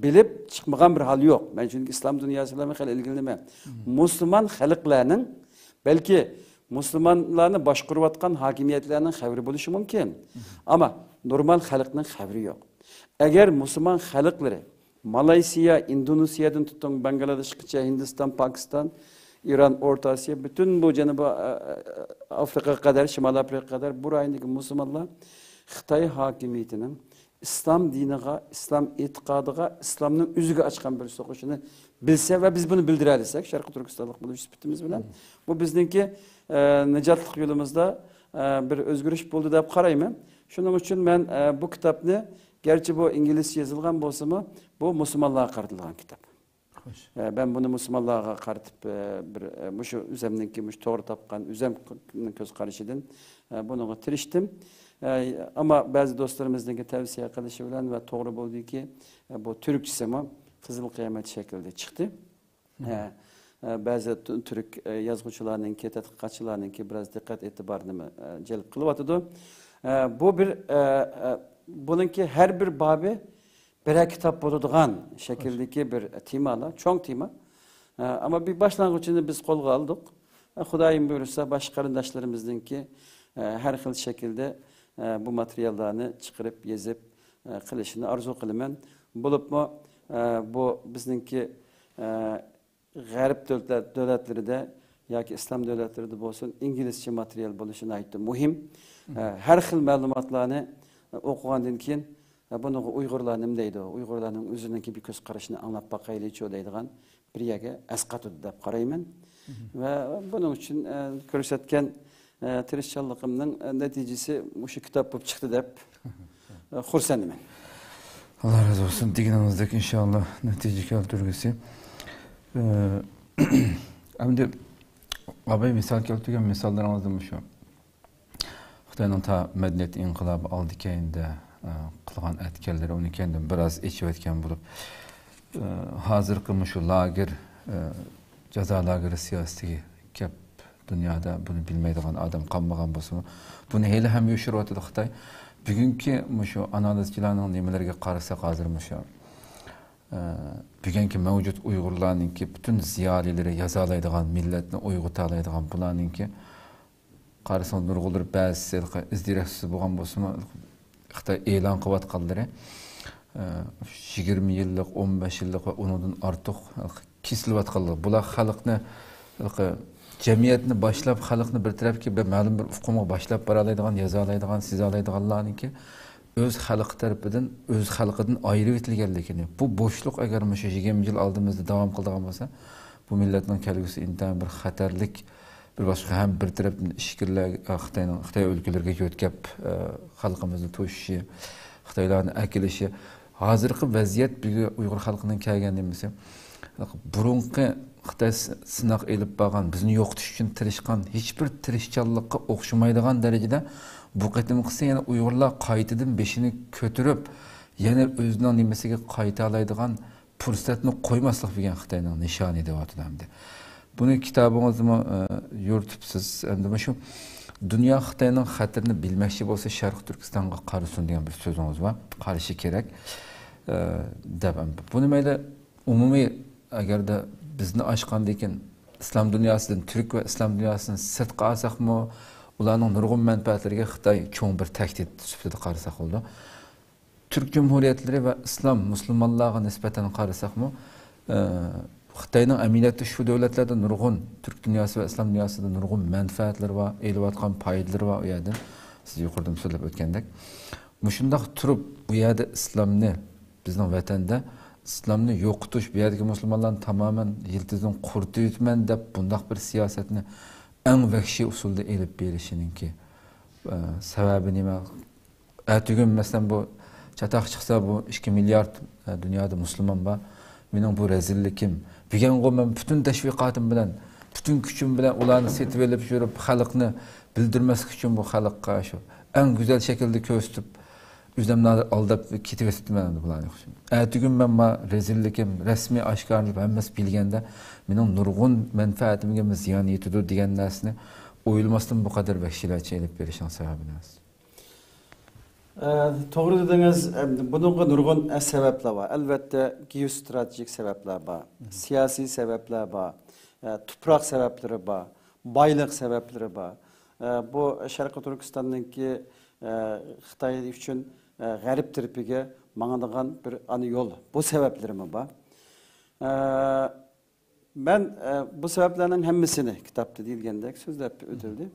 بىلىپ چىقمىغان بىر ھال يوق. مەن چۈنكى ئىسلام دۇنياسى بىلەن خېلى ئىلگىرىلىمەن. مۇسۇلمان خەلقلەرنىڭ، بەلكى مۇسۇلمانلارنى باشقۇرۇۋاتقان ھاكىمىيەتلەرنىڭ خەۋىرى بولۇشى مۇمكىن. ئەمما نورمال خەلقنىڭ خەۋىرى يوق. ئەگەر مۇسۇلمان خەلقلىرى مالايسىيا، ئىندونېزىيەدىن تۇتۇڭ، بەڭگلادېشقىچە، ھىندىستان، پاكىستان، ئىران، ئورتا ئاسىيا، پۈتۈن بۇ جەنۇبىي، ئە، ئە، ئافرىقىغا قەدەر، شىمالىي ئافرىقىغا قەدەر بۇ رايوندىكى مۇسۇلمانلار خىتاي ھاكىمىيىتىنىڭ ئىسلام دىنىغا، ئىسلام ئېتىقادىغا، ئىسلامنىڭ ئۆزىگە ئاچقان بىر سوقۇشىنى بىلسە ۋە بىز بۇنى بىلدۈرەلىسەك، شەرقىي تۈركىستانلىق بولۇش سۈپىتىمىز بىلەن، بۇ بىزنىڭكى، ئە، نىجاتلىق يولىمىزدا، ئە، بىر ئۆزگىرىش بولدى دەپ قارايمەن. شۇنىڭ ئۈچۈن مەن، ئە، بۇ كىتابنى، گەرچە بۇ ئىنگلىزچە يېزىلغان بولسىمۇ، بۇ مۇسۇلمانلارغا قارىتىلغان كىتاب. خوش. ئە، مەن بۇنى مۇسۇلمانلارغا قارىتىپ، ئە، بىر، ئە، مۇشۇ ئۆزەمنىڭكى مۇشۇ توغرا تاپقان، ئۆزەم كۆز قارىشىدىن، ئە، بۇنىڭغا تىرىشتىم. ئە، ئەمما بەزى دوستلىرىمىزنىڭكى تەۋسىيە قىلىشى بىلەن ۋە توغرا بولدىكى، ئە، بۇ تۈركچىسىمۇ قىزىل قىيامەت شەكلىدە چىقتى. ئە، ئە، بەزى تۈ-، تۈرك، ئە، يازغۇچىلارنىڭكى، تەتقىقاتچىلارنىڭكى بىراز دىققەت ئېتىبارىنى، ئە، جەلپ قىلىۋاتىدۇ. ئە، بۇ بىر، ئە، ئە، بۇنىڭكى ھەر بىر بابى بىرەر كىتاب بولىدىغان شەكىلدىكى بىر تېمالار، چوڭ تېما. ئە، ئەمما بىر باشلانغۇچىنى بىز قولغا ئالدۇق. ئە، خۇدايىم بۇيرۇسا، باشقا قېرىنداشلىرىمىزنىڭكى، ئە، ھەر خىل شەكىلدە، ئە، بۇ ماتېرىياللارنى چىقىرىپ، يېزىپ، ئە، قىلىشىنى ئارزۇ قىلىمەن. بولۇپمۇ، ئە، بۇ بىزنىڭكى، ئە، غەرب دۆلەت-، دۆلەتلىرىدە ياكى ئىسلام دۆلەتلىرىدە بولسۇن، ئىنگلىزچە ماتېرىيال بولۇشى ناھايىتى مۇھىم. ئە، ھەر خىل مەلۇماتلارنى ئوقۇغاندىن كېيىن، ئە، بۇنىڭغا ئۇيغۇرلار نېمە دەيدۇ؟ ئۇيغۇرلارنىڭ ئۆزىنىڭكى بىر كۆز قارىشىنى ئاڭلاپ باقايلىچۇ دەيدىغان بىر يەرگە ئەسقاتىدۇ دەپ قارايمەن. ۋە بۇنىڭ ئۈچۈن، ئە، كۆرسەتكەن، ئە، تىرىشچانلىقىمنىڭ، ئە، نەتىجىسى مۇشۇ كىتاب بولۇپ چىقتى دەپ، ئە، خۇرسەنمەن. ئاللا رازى بولسۇن. دېگىنىڭىزدەك، ئىنشاللا، نەتىجە كەلتۈرگۈسى. ئە، ئەمدى ئاباي مىسال كەلتۈرگەن مىساللىرىڭىزدا مۇشۇ خىتاينىڭ تا مەدەنىيەت ئىنقىلابى ئالدى كەينىدە، ئە، قىلغان ئەتكەنلىرى، ئۇنى كەينىدىن بىراز ئېچىۋەتكەن بولۇپ، ئە، ھازىرقى مۇشۇ لاگېر، ئە، جازا لاگېرى سىياسىتىگە كەپ، دۇنيادا بۇنى بىلمەيدىغان ئادەم قالمىغان بولسىمۇ، بۇنى ھېلىھەم يوشۇرۇۋاتىدۇ خىتاي. بۈگۈنكى مۇشۇ ئانالىزچىلارنىڭ نېمىلىرىگە قارىساق، ھازىر مۇشۇ، ئە، بۈگۈنكى مەۋجۇت ئۇيغۇرلارنىڭكى پۈتۈن زىيالىيلىرى يازالايدىغان، مىللەتنى ئويغىتالايدىغان بۇلارنىڭكى قارىساڭ، نۇرغۇنلىرى بەزىسى ھېلىقى ئىز دېرەكسىز بولغان بولسىمۇ، خىتاي ئېلان قىلىۋاتقانلىرى، ئە، يىگىرمە يىللىق، ئون بەش يىللىق ۋە ئۇنىڭدىن ئارتۇق ھېلىقى كېسىلىۋاتقانلىرى. بۇلار خەلقنى، ھېلىقى جەمئىيەتنى باشلاپ، خەلقنى بىر تەرەپكە، بىر مەلۇم بىر ئۇقۇمغا باشلاپ بارالايدىغان، يازالايدىغان، سىزالايدىغانلارنىڭكى ئۆز خەلقى تەرىپىدىن، ئۆز خەلقىدىن ئايرىۋېتىلگەنلىكىنى، بۇ بوشلۇق ئەگەر مۇشۇ يىگىرمە يىل ئالدىمىزدا داۋام قىلىدىغان بولسا، بۇ مىللەتنىڭ كەلگۈسى ئىنتايىن بىر خەتەرلىك، بىر باشقا ھەم بىر تەرەپتىن ئىچكىرىلەر، خىتاينىڭ، خىتاي ئۆلكىلىرىگە يۆتكەپ، خەلقىمىزنى توشۇشى، خىتايلارنى ئەكېلىشى، ھازىرقى ۋەزىيەت بۈگۈن ئۇيغۇر خەلقىنىڭ كەلگەن نېمىسى، بۇرۇنقى خىتاي س-، سىناق ئېلىپ بارغان، بىزنى يوقىتىش ئۈچۈن تىرىشقان ھېچبىر تىرىشچانلىققا ئوخشىمايدىغان دەرىجىدە بۇ قېتىمقىسى يەنە ئۇيغۇرلار قايتىدىن بېشىنى كۆتۈرۈپ، يەنە ئۆزىنىڭ نېمىسىگە قايتالايدىغان پۇرسەتنى قويماسلىق بۈگۈن خىتاينىڭ نىشانى دەۋاتىدۇ ئەمدى. بۇنى كىتابىڭىزدىمۇ، ئە، يورۇتۇپسىز. ئەمدى مۇشۇ دۇنيا خىتاينىڭ خەتىرىنى بىلمەكچى بولسا، شەرقىي تۈركىستانغا قارىسۇن دېگەن بىر سۆزىڭىز بار. قارىشى كېرەك، ئە، دەپ ئەمدى. بۇنى مەيلى ئومۇمىي، ئەگەردە بىزنى ئاچقاندىن كېيىن ئىسلام دۇنياسىدىن، تۈرك ۋە ئىسلام دۇنياسىدىن سىرتقا ئالساقمۇ، ئۇلارنىڭ نۇرغۇن مەنپەئەتلىرىگە خىتاي چوڭ بىر تەھدىت سۈپىتىدە قارىساق بولىدۇ. تۈرك جۇمھۇرىيەتلىرى ۋە ئىسلام، مۇسۇلمانلارغا نىسبەتەن قارىساقمۇ، ئە، خىتاينىڭ ئەمەلىيەتتە شۇ دۆلەتلەردە نۇرغۇن، تۈرك دۇنياسى ۋە ئىسلام دۇنياسىدا نۇرغۇن مەنپەئەتلىرى بار، ئېلىۋاتقان پايدىلىرى بار ئۇ يەردىن. سىز يۇقىرىدا سۆزلەپ ئۆتكەندەك. مۇشۇنداق تۇرۇپ، ئۇ يەردە ئىسلامنى، بىزنىڭ ۋەتەندە ئىسلامنى يوقىتىش، بۇ يەردىكى مۇسۇلمانلارنى تامامەن يىلتىزىدىن قۇرۇتۇۋېتىمەن دەپ، بۇنداق بىر سىياسەتنى ئەڭ ۋەھشىي ئۇسۇلدا ئېلىپ بېرىشىنىڭكى، ئە، سەۋەبى نېمە؟ ئەتىگۈن، مەسىلەن، بۇ چاتاق چىقسا، بۇ ئىككى مىليارد، ئە، دۇنيادا مۇسۇلمان بار. مېنىڭ بۇ رەزىللىكىم. بۈگۈنغۇ مەن پۈتۈن تەشۋىقاتىم بىلەن، پۈتۈن كۈچۈم بىلەن ئۇلارنى سېتىۋېلىپ يۈرۈپ، خەلقنى بىلدۈرمەسلىك ئۈچۈن بۇ خەلققە شۇ ئەڭ گۈزەل شەكىلدە كۆرسىتىپ، ئۆزۈمنى ئالداپ كېتىۋېتىپتىمەن ئەمدى بۇلارنى. ئەتىگۈن مەن ما رەزىللىكىم رەسمىي ئاشكارىلىنىپ، ھەممىسى بىلگەندە، مېنىڭ نۇرغۇن مەنپەئەتىمگە زىيان يېتىدۇ دېگەن نەرسىنى ئويلىماستىن بۇ قەدەر ۋەھشىيلەرچە ئېلىپ بېرىشنىڭ سەۋەبى نېمە؟ ئە، توغرا دېدىڭىز. ئەمدى بۇنىڭغا نۇرغۇن، ئە، سەۋەبلەر بار. ئەلۋەتتە، گېئوستراتېگىك سەۋەبلەر بار، سىياسىي سەۋەبلەر بار، ئە، تۇپراق سەۋەبلىرى بار، بايلىق سەۋەبلىرى بار. ئە، بۇ شەرقىي تۈركىستاننىڭكى، ئە، خىتاي ئۈچۈن، ئە، غەرب تەرىپىگە ماڭىدىغان بىر ئانا يول. بۇ سەۋەبلىرىمۇ بار. ئە، مەن، ئە، بۇ سەۋەبلەرنىڭ ھەممىسىنى كىتابتا دېيىلگەندەك سۆزلەپ ئۆتۈلدى.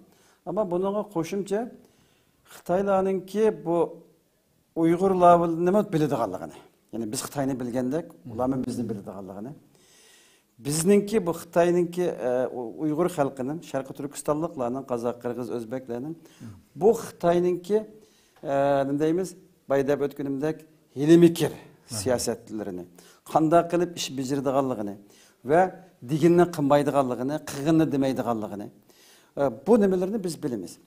ئەمما بۇنىڭغا قوشۇمچە خىتايلارنىڭكى بۇ ئۇيغۇرلارنىمۇ بىلىدىغانلىقىنى، يەنى بىز خىتاينى بىلگەندەك، ئۇلارمۇ بىزنى بىلىدىغانلىقىنى، بىزنىڭكى بۇ خىتاينىڭكى، ئە، ئۇ-، ئۇيغۇر خەلقىنىڭ، شەرقىي تۈركىستانلىقلارنىڭ، قازاق، قىرغىز، ئۆزبەكلەرنىڭ بۇ خىتاينىڭكى، ئە، نېمە دەيمىز، بايا دەپ ئۆتكىنىمدەك، ھىيلە-مىكىر سىياسەتلىرىنى، قانداق قىلىپ ئىش بېجىرىدىغانلىقىنى ۋە دېگىنىنى قىلمايدىغانلىقىنى، قىلغىنىنى دېمەيدىغانلىقىنى، ئە، بۇ نېمىلىرىنى بىز بىلىمىز.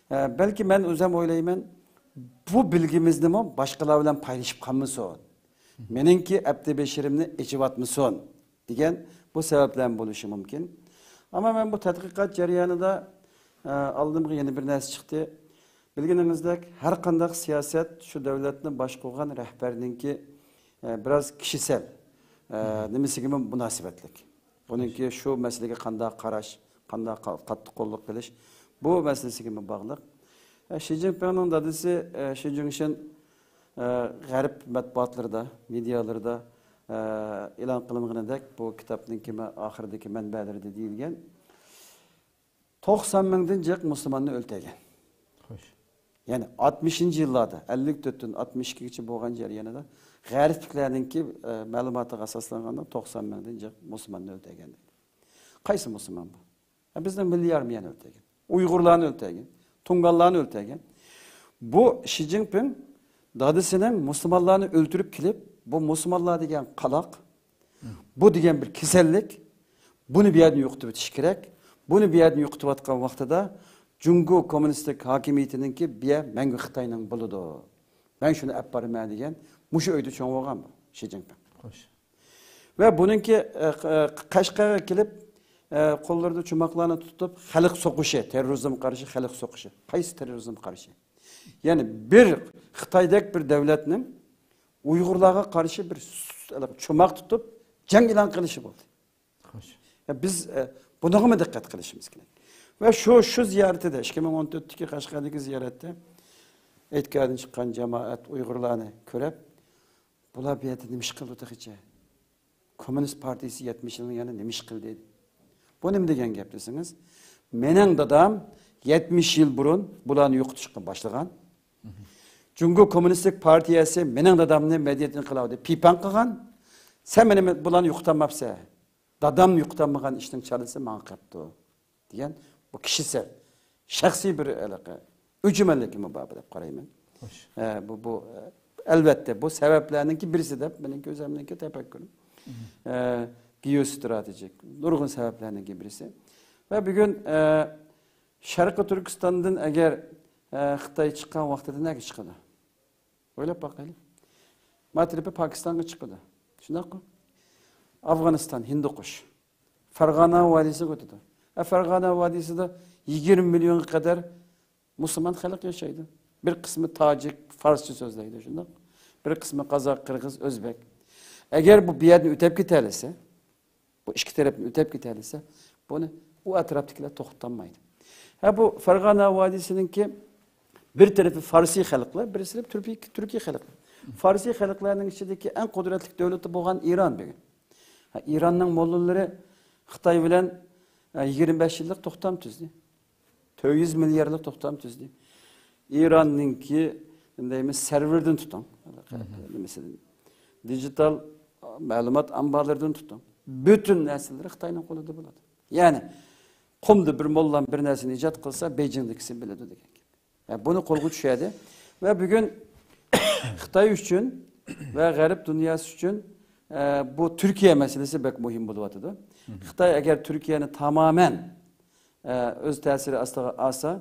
ئە، بەلكى مەن ئۆزۈم ئويلايمەن، بۇ بىلگىمىزنىمۇ باشقىلار بىلەن پايلىشىپ قالمىسۇن. مېنىڭكى ئەپتى بېشىرىمنى ئېچىۋاتمىسۇن. دېگەن بۇ سەۋەبلەر بولۇشى مۇمكىن. ئەمما مەن بۇ تەتقىقات جەريانىدا، ئە، ئالدىمغا يەنە بىر نەرسە چىقتى. بىلگىنىڭىزدەك، ھەر قانداق سىياسەت شۇ دۆلەتنى باشقۇرغان رەھبەرنىڭكى، ئە، بىراز كىشىسەل، ئە، نېمىسىگىمۇ مۇناسىۋەتلىك. بۇنىڭكى شۇ مەسىلىگە قانداق قاراش، قانداق قا-، قاتتىق قوللۇق قىلىش، بۇ مەسىلىسىگىمۇ باغلىق. ئە، شى جىنپىڭنىڭ دادىسى، ئە، شى جىڭشىن، ئە، غەرب مەتبۇئاتلىرىدا، مېدىيالىرىدا، ئە، ئېلان قىلىنغىنىدەك، بۇ كىتابنىڭكى مە-، ئاخىرىدىكى مەنبەلىرىدە دېيىلگەن، توقسان مىڭدىن جىق مۇسۇلماننى ئۆلتۈرگەن. خوش. يەنى ئاتمىشىنچى يىللاردا، ئەللىك تۆتتىن ئاتمىش ئىككىگىچە بولغان جەريانىدا غەربلىكلەرنىڭكى، ئە، مەلۇماتىغا ئاساسلانغاندا، توقسان مىڭدىن جىق مۇسۇلماننى ئۆلتۈرگەن دېدى. قايسى مۇسۇلمان بۇ؟ ھە، بىزنىڭ مىليارمىيەنى ئۆلتۈرگەن. ئۇيغۇرلارنى ئۆلتۈرگەن. تۇڭگانلارنى ئۆلتۈرگەن. بۇ شى جىنپىڭ دادىسىنىڭ مۇسۇلمانلارنى ئۆلتۈرۈپ كېلىپ، بۇ مۇسۇلمانلار دېگەن قالاق، بۇ دېگەن بىر كېسەللىك، بۇنى بۇ يەردىن يوقىتىۋېتىش كېرەك. بۇنى بۇ يەردىن يوقىتىۋاتقان ۋاقتىدا جۇڭگو كوممۇنىستىك ھاكىمىيىتىنىڭكى بۇ يەر مەڭگۈ خىتاينىڭ بولىدۇ. مەن شۇنى ئەپ بارىمەن دېگەن، مۇشۇ ئۆيدە چوڭ بولغان بۇ شى جىنپىڭ. خوش. ۋە بۇنىڭكى، ئە، ق-، ئە، قەشقەرگە كېلىپ، ئە، قوللىرىدا چوماقلارنى تۇتۇپ، خەلق سوقۇشى، تېررورىزمغا قارشى خەلق سوقۇشى. قايسى تېررورىزمغا قارشى؟ يەنى بىر خىتايدەك بىر دۆلەتنىڭ ئۇيغۇرلارغا قارشى بىر س-، چوماق تۇتۇپ، جەڭ ئېلان قىلىشى بولدى. خوش. يا، بىز، ئە، بۇنىڭغىمۇ دىققەت قىلىشىمىز كېرەك. ۋە شۇ، شۇ زىيارىتىدە، ئىككى مىڭ ئون تۆتتىكى قەشقەردىكى زىيارەتتە ئېتىكادىن چىققان جامائەت ئۇيغۇرلارنى كۆرۈپ، بۇلار بۇ يەردە نېمە ئىش قىلىدۇ تېخىچە؟ كوممۇنىست پارتىيىسى يەتمىش يىلنىڭ يەنە نېمە ئىش قىلدى؟ بۇ نېمە دېگەن گەپ دېسىڭىز، مېنىڭ دادام يەتمىش يىل بۇرۇن بۇلارنى يوقىتىشقا باشلىغان. جۇڭگو كوممۇنىستىك پارتىيەسى مېنىڭ دادامنى مەدەنىيەت ئىنقىلابىدا پىپەڭ قىلغان. سەن مېنى، بۇلارنى يوقىتالماپسەن. دادام يوقىتالمىغان ئىشنىڭ چالىسى ماڭا قاپتۇ، دېگەن بۇ كىشىسەل، شەخسىي بىر ھېلىقى ئۆچۈمەنلىكىمۇ بار دەپ قارايمەن. خوش. ئە، بۇ، بۇ، ئە، ئەلۋەتتە، بۇ سەۋەبلەرنىڭكى بىرسى دەپ مېنىڭ كۆزەمنىڭكى تەپەككۇرۇم. ئە، گېئوستراتېگىك نۇرغۇن سەۋەبلەرنىڭكى بىرسى. ۋە بۈگۈن، ئە، شەرقىي تۈركىستاندىن ئەگەر، ئە، خىتاي چىققان ۋاقتىدا نەگە چىقىدۇ؟ ئويلاپ باقايلى. ما تەرىپى پاكىستانغا چىقىدۇ. شۇنداققۇ؟ ئافغانىستان، ھىندىقۇش. فەرغانە ۋادىسىغا ئۆتىدۇ. ئە، فەرغانە ۋادىسىدا يىگىرمە مىليونغا قەدەر مۇسۇلمان خەلق ياشايدۇ. بىر قىسمى تاجىك، فارسچە سۆزلەيدۇ، شۇنداق. بىر قىسمى قازاق، قىرغىز، ئۆزبەك. ئەگەر بۇ، بۇ يەردىن ئۆتەپ كېتەلىسە، بۇ ئىككى تەرەپنى ئۆتەپ كېتەلىسە، بۇنى ئۇ ئەتراپتىكىلەر توختىتالمايدۇ. ھە، بۇ فەرغانە ۋادىسىنىڭكى بىر تەرىپى فارسىي خەلقلەر، بىر تەرىپى تۈركىي، تۈركىي خەلقلەر. فارسىي خەلقلەرنىڭ ئىچىدىكى ئەڭ قۇدرەتلىك دۆلىتى بولغان ئىران بۈگۈن. ھە، ئىراننىڭ موللىلىرى خىتاي بىلەن، ھە، يىگىرمە بەش يىللىق توختام تۈزدى. تۆت يۈز مىليارلىق توختام تۈزدى. ئىراننىڭكى، دەيمىز، سېرۋېردىن تۇتۇڭ. مەسىلەن، دىجىتال مەلۇمات ئامبارلىرىدىن تۇتۇڭ. پۈتۈن نەرسىلىرى خىتاينىڭ قولىدا بولىدۇ. يەنى، قۇمدا بىر موللام بىر نەرسىنى ئىجاد قىلسا، بېيجىڭدىكىسى بىلىدۇ دېگەن گەپ. يا، بۇنى قولغا چۈشەردى. ۋە بۈگۈن خىتاي ئۈچۈن ۋە غەرب دۇنياسى ئۈچۈن، ئە، بۇ تۈركىيە مەسىلىسى بەك مۇھىم بولۇۋاتىدۇ. خىتاي ئەگەر تۈركىيەنى تامامەن، ئە، ئۆز تەسىرى ئاستىغا ئالسا،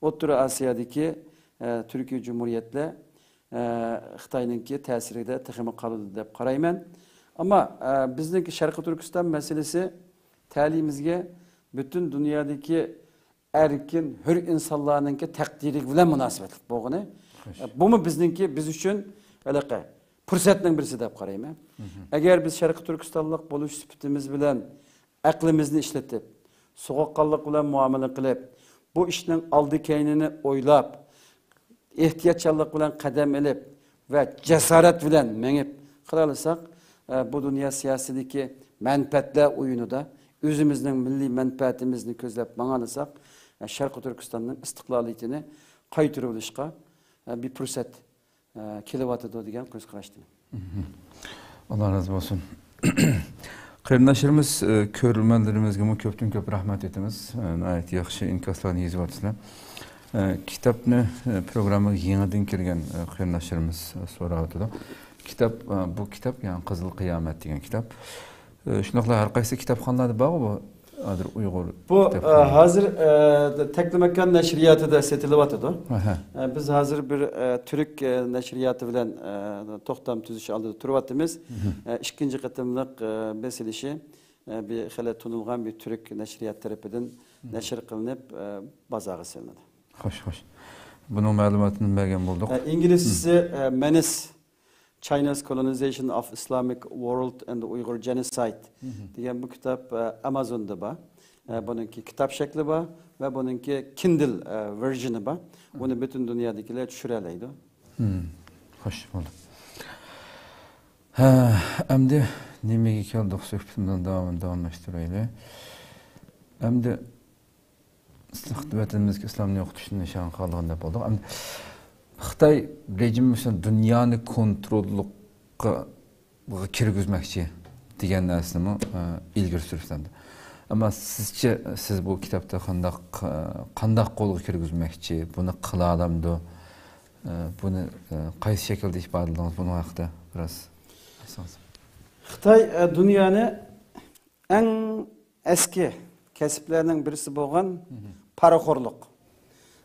ئوتتۇرا ئاسىيادىكى، ئە، تۈركىي جۇمھۇرىيەتلەر، ئە، خىتاينىڭكى تەسىرىدە تېخىمۇ قالىدۇ دەپ قارايمەن. ئەمما، ئە، بىزنىڭكى شەرقىي تۈركىستان مەسىلىسى تەلىيىمىزگە پۈتۈن دۇنيادىكى ئەركىن، ھۆر ئىنسانلارنىڭكى تەقدىرى بىلەن مۇناسىۋەتلىك بولغىنى. خوش. بۇمۇ بىزنىڭكى، بىز ئۈچۈن ھېلىقى پۇرسەتنىڭ بىرسى دەپ قارايمەن. ئەگەر بىز شەرقىي تۈركىستانلىق بولۇش سۈپىتىمىز بىلەن ئەقلىمىزنى ئىشلىتىپ، سوغۇققانلىق بىلەن مۇئامىلە قىلىپ، بۇ ئىشنىڭ ئالدى كەينىنى ئويلاپ، ئېھتىياتچانلىق بىلەن قەدەم ئېلىپ ۋە جاسارەت بىلەن مېڭىپ قىلالىساق، ئە، بۇ دۇنيا سىياسىتىدىكى مەنپەئەتلەر ئويۇنىدا ئۆزىمىزنىڭ مىللىي مەنپەئەتىمىزنى كۆزلەپ ماڭالىساق، ئە، شەرقىي تۈركىستاننىڭ ئىستىقلالىيىتىنى قايتۇرۇۋېلىشقا، ئە، بىر پۇرسەت، ئە، كېلىۋاتىدۇ دېگەن كۆز قاراشتىمەن. ئاللا رازى بولسۇن. قېرىنداشلىرىمىز، ئە، كۆرۈرمەنلىرىمىزگىمۇ كۆپتىن كۆپ رەھمەت ئېيتىمىز. ئە، ناھايىتى ياخشى ئىنكاسلارنى يېزىۋاتىسىلەر. ئە، كىتابنى، ئە، پروگراممىغا يېڭىدىن كىرگەن، ئە، قېرىنداشلىرىمىز، ئە، سوراۋاتىدۇ. كىتاب، ئە، بۇ كىتاب، يەنى قىزىل قىيامەت دېگەن كىتاب. ئە، شۇنداقلا ھەر قايسى كىتابخانىلاردا بارغۇ بۇ؟ ھازىر ئۇيغۇر بۇ، ئە، كىتابخانىسى. ھازىر، ئە، تەكلىماكان نەشرىياتىدا سېتىلىۋاتىدۇ. ئەھە. ئە، بىز ھازىر بىر، ئە، تۈرك، ئە، نەشرىياتى بىلەن، ئە، توختام تۈزۈش ئالدىدا تۇرۇۋاتىمىز. مھم. ئە، ئىككىنچى قېتىملىق، ئە، بېسىلىشى، ئە، بىر خېلى تونۇلغان بىر تۈرك نەشرىيات تەرىپىدىن مھم. نەشر قىلىنىپ، ئە، بازارغا سېلىنىدۇ. خوش، خوش. بۇنىڭ مەلۇماتىنى بەرگەن بولدۇق. ئە، ئىنگلىزچىسى، مھم. ئە، مەنىس، China's Colonization of Islamic World and Uyghur Genocide مھم. دېگەن بۇ كىتاب، ئە، ئامازوندا بار. ئە، بۇنىڭكى كىتاب شەكلى بار ۋە بۇنىڭكى كىندل، ئە، ۋېرژىنى بار. ئۇنى پۈتۈن دۇنيادىكىلەر چۈشۈرەلەيدۇ. مھم. خوش، بولدى. ھە، ئەمدى نېمىگە كەلدۇق؟ سۆھبىتىمىزنىڭ داۋامىنى داۋاملاشتۇرايلى. ئەمدى ۋەتىنىمىزگە ئىسلامنى يوقىتىشنى نىشان قىلغان دەپ بولدۇق. ئەمدى خىتاي رېجىمى مۇشۇ دۇنيانى كونتروللۇققا كىرگۈزمەكچى دېگەن نەرسىنىمۇ، ئە، ئىلگىرى سۈرسەم. ئەمما سىزچە، سىز بۇ كىتابتا قانداق، ئە، قانداق قولغا كىرگۈزمەكچى؟ بۇنى قىلالامدۇ؟ ئە، بۇنى، ئە، قايسى شەكىلدە ئىپادىلىدىڭىز؟ بۇنىڭ ھەققىدە بىراز ئېيتسىڭىز. خىتاي، ئە، دۇنيانى ئەڭ ئەسكى كەسىپلەرنىڭ بىرسى بولغان مھم. پارىخورلۇق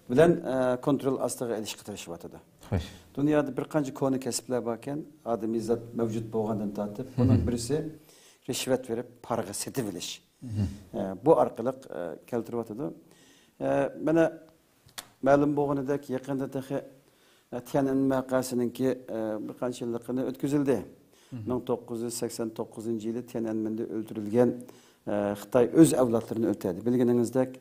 بىلەن، ئە، كونترول ئاستىغا ئېلىشقا تىرىشىۋاتىدۇ. خوش. دۇنيادا بىر قانچە كونا كەسىپلەر باركەن، ئادىمىي زات مەۋجۇت بولغاندىن تارتىپ، بۇنىڭ مھم. بىرسى رىشۋەت بېرىپ، پارىغا سېتىۋېلىش. مھم. ئە، بۇ ئارقىلىق، ئە، كەلتۈرۈۋاتىدۇ. ئە، مانا، مەلۇم بولغىنىدەك، يېقىندا تېخى، ئە، تيەنئەنمېن ۋەقەسىنىڭكى، ئە، بىر قانچە يىللىقىنى ئۆتكۈزۈلدى. مھم. مىڭ توققۇز يۈز سەكسەن توققۇزىنچى يىلى تيەنئەنمېندە ئۆلتۈرۈلگەن، ئە، خىتاي ئۆز ئەۋلادلىرىنى ئۆلتۈردى. بىلگىنىڭىزدەك،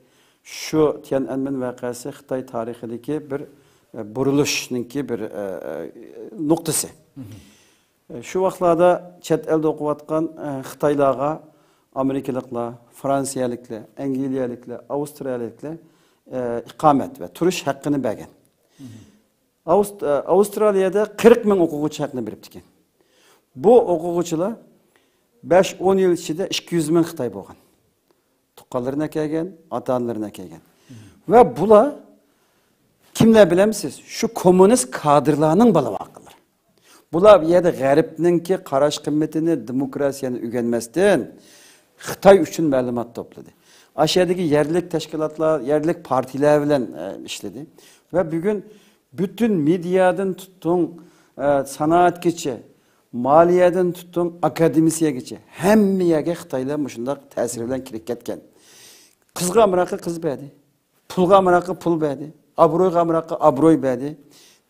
شۇ تيەنئەنمېن ۋەقەسى خىتاي تارىخىدىكى بىر، ئە، بۇرۇلۇشنىڭكى بىر، ئە، ئە، نۇقتىسى. مھم. شۇ ۋاقىتلاردا چەت ئەلدە ئوقۇۋاتقان، ئە، خىتايلارغا ئامېرىكىلىقلار، فرانسىيەلىكلەر، ئەنگلىيەلىكلەر، ئاۋسترالىيەلىكلەر، ئە، ئىقامەت ۋە تۇرۇش ھەققىنى بەرگەن. ئاۋست-، ئە، ئاۋسترالىيەدە قىرىق مىڭ ئوقۇغۇچى ھەقنى بېرىپتىكەن. بۇ ئوقۇغۇچىلار بەش ئون يىل ئىچىدە ئىككى يۈز مىڭ خىتاي بولغان. تۇغقانلىرىنى ئەكەلگەن، ئاتا-ئانىلىرىنى ئەكەلگەن. ۋە بۇلار كىملەر بىلەمسىز؟ شۇ كوممۇنىست كادىرلارنىڭ بالا-ۋاقىلىرى. بۇلار بۇ يەردە غەربنىڭكى قاراش قىممىتىنى، دېموكراتىيەنى ئۆگەنمەستىن، خىتاي ئۈچۈن مەلۇمات توپلىدى. ئاشۇ يەردىكى يەرلىك تەشكىلاتلار، يەرلىك پارتىيىلەر بىلەن، ئە، ئىشلىدى. ۋە بۈگۈن پۈتۈن مېدىيادىن تۇتۇڭ، ئە، سانائەتكىچە، مالىيەدىن تۇتۇڭ، ئاكادېمىيىگىچە، ھەممە يەرگە خىتايلار مۇشۇنداق تەسىر بىلەن كىرىپ كەتكەن. قىزغا ئامراققا قىز بەردى. پۇلغا ئامراققا پۇل بەردى. ئابرويغا ئامراققا ئابروي بەردى.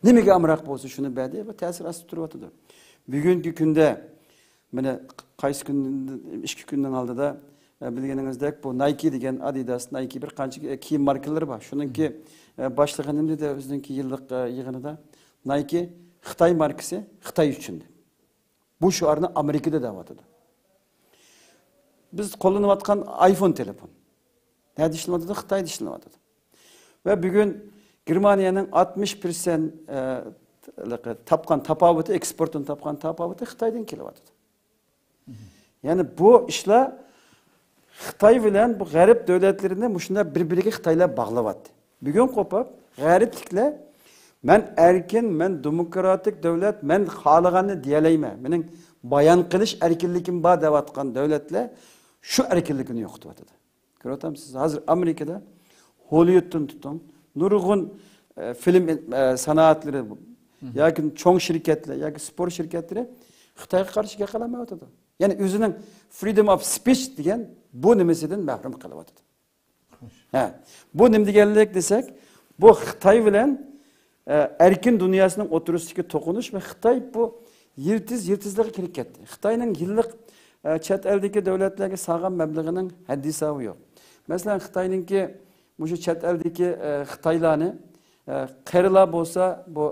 نېمىگە ئامراق بولسا، شۇنى بەردى. بۇ تەسىر ئاستىدا تۇرۇۋاتىدۇ. بۈگۈنكى كۈندە، مانا، قايسى كۈن، ئىككى كۈننىڭ ئالدىدا، ئە، بىلگىنىڭىزدەك، بۇ نايكى دېگەن، ئادىداس، نايكى، بىر قانچە، ئە، كىيىم ماركىلىرى بار. شۇنىڭكى، ئە، باشلىقى نېمە دېدى ئۆزىنىڭكى يىللىق، ئە، يىغىنىدا؟ نايكى خىتاي ماركىسى خىتاي ئۈچۈن، دەپ. بۇ شوئارنى ئامېرىكىدا دەۋاتىدۇ. بىز قوللىنىۋاتقان ئايفون تېلېفون نەدە ئىشلىنىۋاتىدۇ؟ خىتايدا ئىشلىنىۋاتىدۇ. ۋە بۈگۈن گېرمانىيەنىڭ ئاتمىش پىرسەنت، ئە، تاپقان تاپاۋىتى، ئېكسپورتتىن تاپقان تاپاۋىتى خىتايدىن كېلىۋاتىدۇ. يەنى بۇ ئىشلار خىتاي بىلەن بۇ غەرب دۆلەتلىرىنى مۇشۇنداق بىر-بىرىگە خىتايلار باغلىۋاتتى. بۈگۈن قوپۇپ، غەربلىكلەر، «مەن ئەركىن، مەن دېموكراتىك دۆلەت، مەن خالىغاننى دېيەلەيمەن، مېنىڭ بايان قىلىش ئەركىنلىكىم بار» دەۋاتقان دۆلەتلەر شۇ ئەركىنلىكىنى يوقىتىۋاتىدۇ. كۆرۈۋاتامسىز؟ ھازىر ئامېرىكىدا ھوللىۋۇدتىن تۇتۇڭ، نۇرغۇن، ئە، فىلىم، ئە، سانائەتلىرى ياكى چوڭ شىركەتلەر ياكى سپورت شىركەتلىرى خىتايغا قارشى گەپ قىلالمايۋاتىدۇ. يەنى ئۆزىنىڭ freedom of speech دېگەن بۇ نېمىسىدىن مەھرۇم قېلىۋاتىدۇ. ھە، بۇ نېمە دېگەنلىك دېسەك، بۇ خىتاي بىلەن، ئە، ئەركىن دۇنياسىنىڭ ئوتتۇرىسىدىكى توقۇنۇش ۋە خىتاي بۇ يىلتىز، يىلتىزلىققا كىرىپ كەتتى. خىتاينىڭ يىللىق، ئە، چەت ئەلدىكى دۆلەتلەرگە سالغان مەبلىغىنىڭ ھەددى ھېسابى يوق. مەسىلەن، خىتاينىڭكى مۇشۇ چەت ئەلدىكى، ئە، خىتايلارنى، ئە، قېرىلار بولسا بۇ،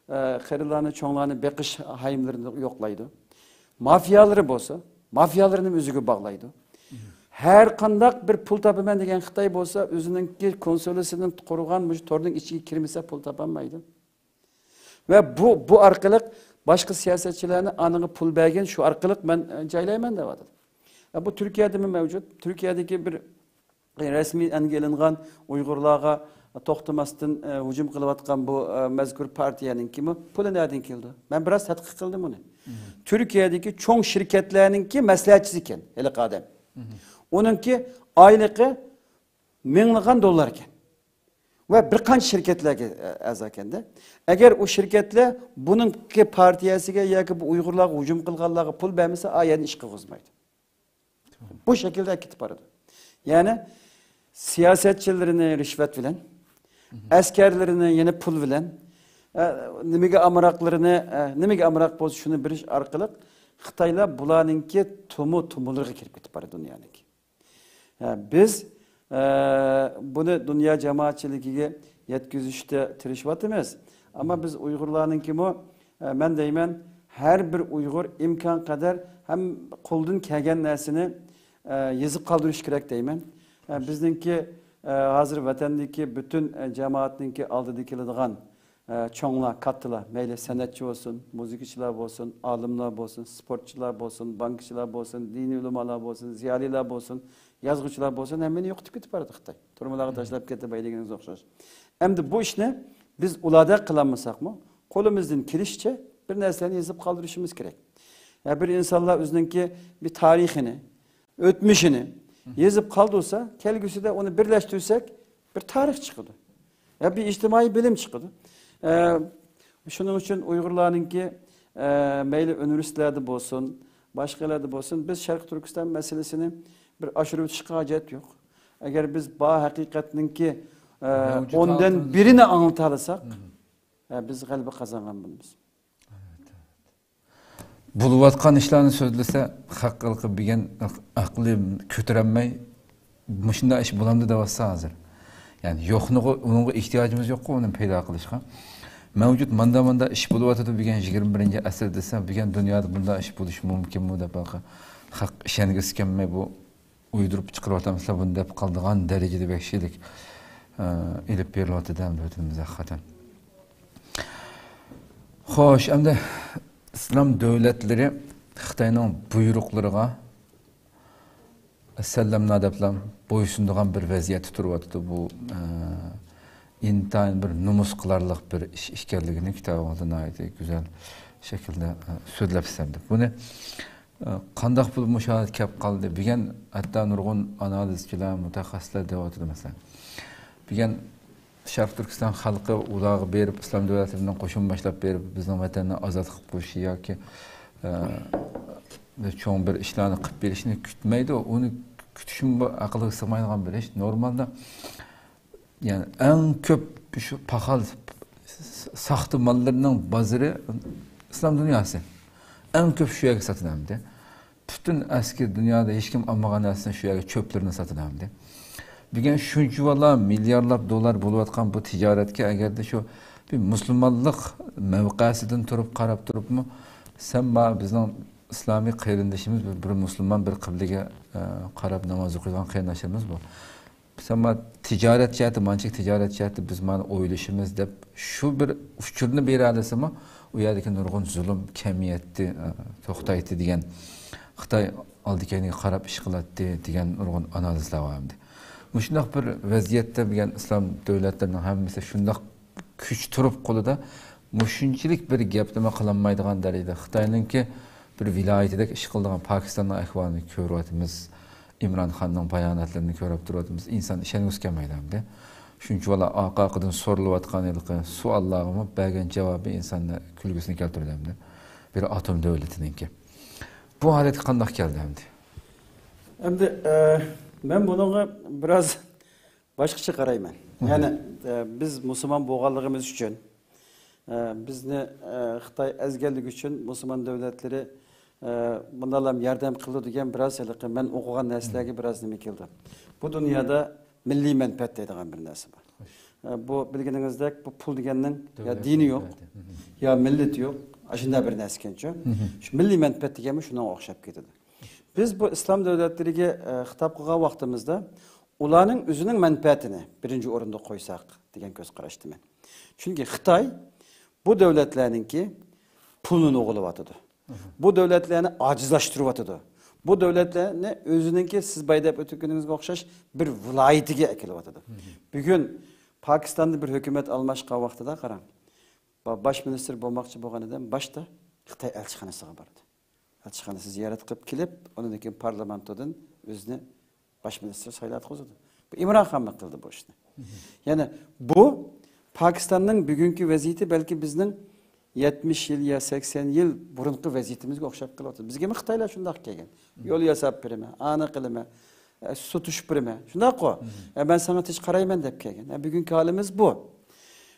ئە، قېرىلارنى، چوڭلارنى بېقىش ھايىملىرىنى يوقلايدۇ. مافىيالىرى بولسا، مافىيالىرىنى ئۆزىگە باغلايدۇ. ھەر قانداق بىر پۇل تاپىمەن دېگەن خىتاي بولسا، ئۆزىنىڭكى كونسۇلىسىدىن قۇرغان مۇشۇ تورنىڭ ئىچىگە كىرمىسە پۇل تاپالمايدۇ. ۋە بۇ، بۇ ئارقىلىق باشقا سىياسەتچىلەرنى ئانىڭغا پۇل بەرگىن، شۇ ئارقىلىق مەن، ئە، جايلايمەن دەۋاتىدۇ. ئە، بۇ تۈركىيەدىمۇ مەۋجۇت. تۈركىيەدىكى بىر رەسمىي ئەنگە ئېلىنغان ئۇيغۇرلارغا توختىماستىن، ئە، ھۇجۇم قىلىۋاتقان بۇ، ئە، مەزكۇر پارتىيەنىڭكىمۇ پۇلى نەدىن كېلىدۇ؟ مەن بىراز تەتقىق قىلدىم ئۇنى. تۈركىيەدىكى چوڭ شىركەتلەرنىڭكى مەسلىھەتچىسى ئىكەن ھېلىقى ئادەم. ئۇنىڭكى ئايلىقى مىڭلىغان دوللار ئىكەن. ۋە بىر قانچە شىركەتلەرگە، ئە، ئەزا ئىكەندە. ئەگەر ئۇ شىركەتلەر بۇنىڭكى پارتىيەسىگە ياكى بۇ ئۇيغۇرلارغا ھۇجۇم قىلغانلارغا پۇل بەرمىسە، ئا يەرنى ئىش قىلغۇزمايدۇ. بۇ شەكىلدە كېتىپ بارىدۇ. يەنى سىياسەتچىلىرىنى رىشۋەت بىلەن، ئەسكەرلىرىنى يەنە پۇل بىلەن، ئە، نېمىگە ئامراقلىرىنى، ئە، نېمىگە ئامراق بولسا شۇنى بېرىش ئارقىلىق خىتايلار بۇلارنىڭكى تۇمۇ تۇمۇلىرىغا كىرىپ كېتىپ بارىدۇ دۇنيانىڭكى. ھە، بىز، ئە، بۇنى دۇنيا جامائەتچىلىكىگە يەتكۈزۈشتە تىرىشىۋاتىمىز. ئەمما بىز ئۇيغۇرلارنىڭكىمۇ، ئە، مەن دەيمەن، ھەر بىر ئۇيغۇر ئىمكان قەدەر ھەم قولدىن كەلگەن نەرسىنى، ئە، يېزىپ قالدۇرۇش كېرەك دەيمەن. ئە، بىزنىڭكى، ئە، ھازىر ۋەتەندىكى پۈتۈن، ئە، جامائەتنىڭكى ئالدىدا كېلىدىغان ئە، چوڭلار، كاتتىلار، مەيلى سەنئەتچى بولسۇن، مۇزىكىچىلار بولسۇن، ئالىملار بولسۇن، سپورتچىلار بولسۇن، بانكىچىلار بولسۇن، دىنىي ئۆلىمالار بولسۇن، زىيالىيلار بولسۇن، يازغۇچىلار بولسۇن، ھەممىنى يوقىتىپ كېتىپ بارىدۇ خىتاي. تۈرمىلەرگە تاشلاپ كەتتى دېگىنىڭىز ئوخشاش. ئەمدى بۇ ئىشنى بىز ئۇلاردەك قىلالمىساقمۇ، قولىمىزدىن كېلىشىچە بىر نەرسىلەرنى يېزىپ قالدۇرۇشىمىز كېرەك. يا بىر ئىنسانلار ئۆزىنىڭكى بىر تارىخىنى، ئۆتمۈشىنى يېزىپ قالدۇرسا، كەلگۈسىدە ئۇنى بىرلەشتۈرسەك، بىر تارىخ چىقىدۇ. يا بىر ئىجتىمائىي بىلىم چىقىدۇ. ئە، شۇنىڭ ئۈچۈن ئۇيغۇرلارنىڭكى، ئە، مەيلى ئۇنىۋېرسىتېتلەردە بولسۇن، باشقا يەرلەردە بولسۇن، بىز شەرقىي تۈركىستان مەسىلىسىنى بىر ئاشۇرۇۋېتىشقا ھاجەت يوق. ئەگەر بىز بار ھەقىقەتنىڭكى، ئە، مەۋجۇت ئوندىن ھالىتىمىز بىرىنى ئاڭلىتالىساق، ئە، بىز غەلىبە قازانغان بولىمىز. بولۇۋاتقان ئىشلارنى سۆزلىسە، خەق خەلقى بىگەن ئەقلى كۆتۈرەلمەي، مۇشۇنداق ئىش بولامدۇ دەۋاتسا ھازىر. يەنى يوقنىغۇ، ئۇنىڭغا ئېھتىياجىمىز يوققۇ، ئۇنى پەيدا قىلىشقا. مەۋجۇت ماندا-ماندا ئىش بولۇۋاتىدۇ، بۈگۈن يىگىرمە بىرىنچى ئەسىر دېسە، بۈگۈن دۇنيادا بۇنداق ئىش بولۇشى مۇمكىنمۇ دەپ، خەق ئىشەنگۈسى كەلمەي، بۇ ئويدۇرۇپ چىقىرىۋاتامسىلەر بۇنى دەپ قالىدىغان دەرىجىدە ۋەھشىيلىك، ئە، ئېلىپ بېرىلىۋاتىدۇ ھەم ۋەتىنىمىزدە ھەقىقەتەن. خوش، ئەمدى ئىسلام دۆلەتلىرى خىتاينىڭ بۇيرۇقلىرىغا سەللەملا دەپلا بويسۇنىدىغان بىر ۋەزىيەتتە تۇرۇۋاتىدۇ. بۇ، ئە، ئىنتايىن بىر نومۇس قىلارلىق بىر ئىش ئىكەنلىكىنى كىتابىڭىزدا ناھايىتى گۈزەل شەكىلدە، ئە، سۆزلەپسىز. بۇنى، ئە، قانداق بولۇپ مۇشۇ ھالەتكە كەپ قالدى؟ بۈگۈن ھەتتا نۇرغۇن ئانالىزچىلار، مۇتەخەسسىسلەر دەۋاتىدۇ، مەسىلەن. بۈگۈن شەرقىي تۈركىستان خەلقى ئۇلارغا بېرىپ، ئىسلام دۆلەتلىرىنىڭ قوشۇن باشلاپ بېرىپ، بىزنىڭ ۋەتەننى ئازاد قىلىپ قويۇشى ياكى، ئە، بىر چوڭ بىر ئىشلارنى قىلىپ بېرىشنى كۈتمەيدۇ. ئۇنى كۈتۈشمۇ ئەقىلگە سىغمايدىغان بىر ئىش. نورمالدا، يەنى ئەڭ كۆپ شۇ پاخال ساختا ماللىرىنىڭ بازىرى ئىسلام دۇنياسى. ئەڭ كۆپ شۇ يەرگە ساتىدۇ ئەمدى. پۈتۈن ئەسكى دۇنيادا ھېچكىم ئالمىغان نەرسىنى شۇ يەرگە چۆپلىرىنى ساتىدۇ ئەمدى. بۈگۈن شۇنچىۋالا مىليارلاپ دوللار بولۇۋاتقان بۇ تىجارەتكە ئەگەردە شۇ بىر مۇسۇلمانلىق مەۋقەسىدىن تۇرۇپ قاراپ تۇرۇپمۇ، سەن ما بىزنىڭ ئىسلامىي قېرىندىشىمىز، بىر، بىر مۇسۇلمان، بىر قىبلىگە، ئە، قاراپ ناماز ئوقۇيدىغان قېرىنداشلىرىمىز بۇ. بىز ئەمما تىجارەت جەھەتتە، مانچىلىك تىجارەت جەھەتتە بىز مانا ئويلىشىمىز دەپ، شۇ بىر ئۇچۇرنى بېرەلىسىمۇ، ئۇ يەردىكى نۇرغۇن زۇلۇم كەمىيەتتى، ئە، توختايتتى دېگەن، خىتاي ئالدى كەينىگە قاراپ ئىش قىلاتتى دېگەن نۇرغۇن ئانالىزلار بار ئەمدى. مۇشۇنداق بىر ۋەزىيەتتە بۈگۈن ئىسلام دۆلەتلىرىنىڭ ھەممىسى شۇنداق كۈچ تۇرۇپ قولىدا مۇشۇنچىلىك بىر گەپنىمۇ قىلالمايدىغان دەرىجىدە خىتاينىڭكى بىر ۋىلايىتىدەك ئىش قىلىدىغان پاكىستاننىڭ ئەھۋالىنى كۆرۈۋاتىمىز. ئىمران خاننىڭ باياناتلىرىنى كۆرۈپ تۇرۇۋاتىمىز. ئىنسان ئىشەنگۈسى كەلمەيدۇ ئەمدى. شۇنچىۋالا ئارقا-ئارقىدىن سورۇلۇۋاتقان ھېلىقى سوئاللارغىمۇ بەرگەن جاۋابى ئىنساننى كۈلگۈسىنى كەلتۈرىدۇ ئەمدى. بىر ئاتوم دۆلىتىنىڭكى. بۇ ھالەتكە قانداق كەلدى ئەمدى؟ ئەمدى، ئە، مەن بۇنىڭغا بىراز باشقىچە قارايمەن. مم. يەنى، ئە، بىز مۇسۇلمان بولغانلىقىمىز ئۈچۈن، ئە، بىزنى، ئە، خىتاي ئەزگەنلىكى ئۈچۈن مۇسۇلمان دۆلەتلىرى، ئە، مۇنداقلام ياردەم قىلىدۇ دېگەن بىراز ھېلىقى مەن ئوقۇغان نەرسىلەرگە بىراز نېمە كېلىدۇ. بۇ دۇنيادا مىللىي مەنپەئەت دەيدىغان بىر نەرسە بار. خوش. ئە، بۇ بىلگىنىڭىزدەك بۇ پۇل دېگەننىڭ يا دۆلەت دىنى يوق، مەنپەئەتى. مم. يا مىللىتى يوق. ئاشۇنداق بىر نەرسە ئىكەنچۇ. مم. شۇ مىللىي مەنپەئەت دېگەنمۇ شۇنىڭغا ئوخشاپ كېتىدۇ. بىز بۇ ئىسلام دۆلەتلىرىگە، ئە، خىتاب قىلغان ۋاقتىمىزدا ئۇلارنىڭ ئۆزىنىڭ مەنپەئەتىنى بىرىنچى ئورۇندا قويساق دېگەن كۆز قاراشتىمەن. چۈنكى خىتاي بۇ دۆلەتلەرنىڭكى پۇلىنى ئوغرىلىۋاتىدۇ. مم. بۇ دۆلەتلەرنى ئاجىزلاشتۇرۇۋاتىدۇ. بۇ دۆلەتلەرنى ئۆزىنىڭكى سىز بايا دەپ ئۆتكىنىڭىزگە ئوخشاش بىر ۋىلايىتىگە ئەكېلىۋاتىدۇ. مم. بۈگۈن پاكىستاندا بىر ھۆكۈمەت ئالماشقان ۋاقتىدا قاراڭ. با-، باش مىنىستىر بولماقچى بولغان ئادەم باشتا خىتاي ئەلچىخانىسىغا بارىدۇ. ئەلچىخانىسى زىيارەت قىلىپ كېلىپ، ئۇنىڭدىن كېيىن پارلامېنتودىن ئۆزىنى باش مىنىستىر سايلاتقۇزىدۇ. بۇ ئىمران خانمۇ قىلدى بۇ ئىشنى. مم. يەنى بۇ پاكىستاننىڭ بۈگۈنكى ۋەزىيىتى بەلكى بىزنىڭ يەتمىش يىل يا سەكسەن يىل بۇرۇنقى ۋەزىيىتىمىزگە ئوخشاپ قېلىۋاتىدۇ. بىزگىمۇ خىتايلار شۇنداق كەلگەن. مم. يول ياساپ بېرىمەن، ئانى قىلىمەن، ئە، سوتۇشۇپ بېرىمەن. شۇنداققۇ؟ مم. ئە، مەن ساڭا تىنچ قارايمەن دەپ كەلگەن. ئە، بۈگۈنكى ھالىمىز بۇ.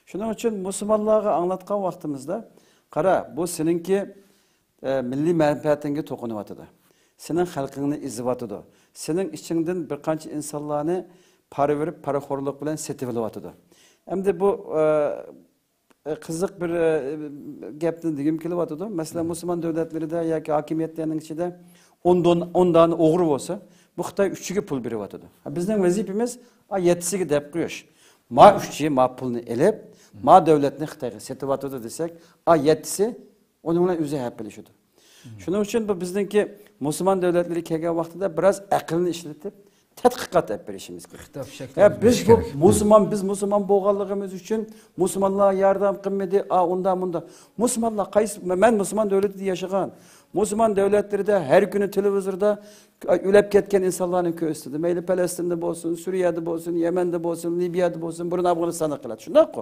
شۇنىڭ ئۈچۈن مۇسۇلمانلارغا ئاڭلاتقان ۋاقتىمىزدا، قارا، بۇ سېنىڭكى ئە، مىللىي مەنپەئەتىڭگە توقۇنۇۋاتىدۇ. سېنىڭ خەلقىڭنى ئېزىۋاتىدۇ. سېنىڭ ئىچىڭدىن بىر قانچە ئىنسانلارنى پارىۋېرىپ، پارىخورلۇق بىلەن سېتىۋېلىۋاتىدۇ. ئەمدى بۇ، ئە، قىزىق بىر، ئە، گەپنى دېگۈم كېلىۋاتىدۇ. مەسىلەن، مۇسۇلمان دۆلەتلىرىدە ياكى ھاكىمىيەتلەرنىڭ ئىچىدە ئون دون-، ئون دانە ئوغرى بولسا، بۇ خىتاي ئۈچىگە پۇل بېرىۋاتىدۇ. ھە، بىزنىڭ ۋەزىپىمىز، ئا، يەتتىسىگە دەپ قويۇش. ما ئۈچى ما پۇلنى ئېلىپ، ما دۆلەتنى خىتايغا سېتىۋاتىدۇ دېسەك، ئا، يەتتىسى ئۇنىڭ بىلەن ئۆزى ھەپىلىشىدۇ. شۇنىڭ ئۈچۈن بۇ بىزنىڭكى مۇسۇلمان دۆلەتلىرى كەلگەن ۋاقتىدا بىراز ئەقىلنى ئىشلىتىپ، تەتقىقات ئېلىپ بېرىشىمىز كېرەك. خىتاب شەكلى يا بىز بۇ كېرەك. مۇسۇلمان، بىز مۇسۇلمان بولغانلىقىمىز ئۈچۈن مۇسۇلمانلارغا ياردەم قىلمىدى، ئا، ئۇنداق، مۇنداق. مۇسۇلمانلار قايسى، مەن مۇسۇلمان دۆلىتىدە ياشىغان، مۇسۇلمان دۆلەتلىرىدە ھەر كۈنى تېلېۋىزوردا ئۆلۈپ كەتكەن ئىنسانلارنى كۆرسىتىدۇ. مەيلى پەلەستىندە بولسۇن، سۈرىيەدە بولسۇن، يەمەندە بولسۇن، لىبىيەدە بولسۇن، بۇرۇن ئافغانىستاندا قىلاتتى. شۇنداققۇ؟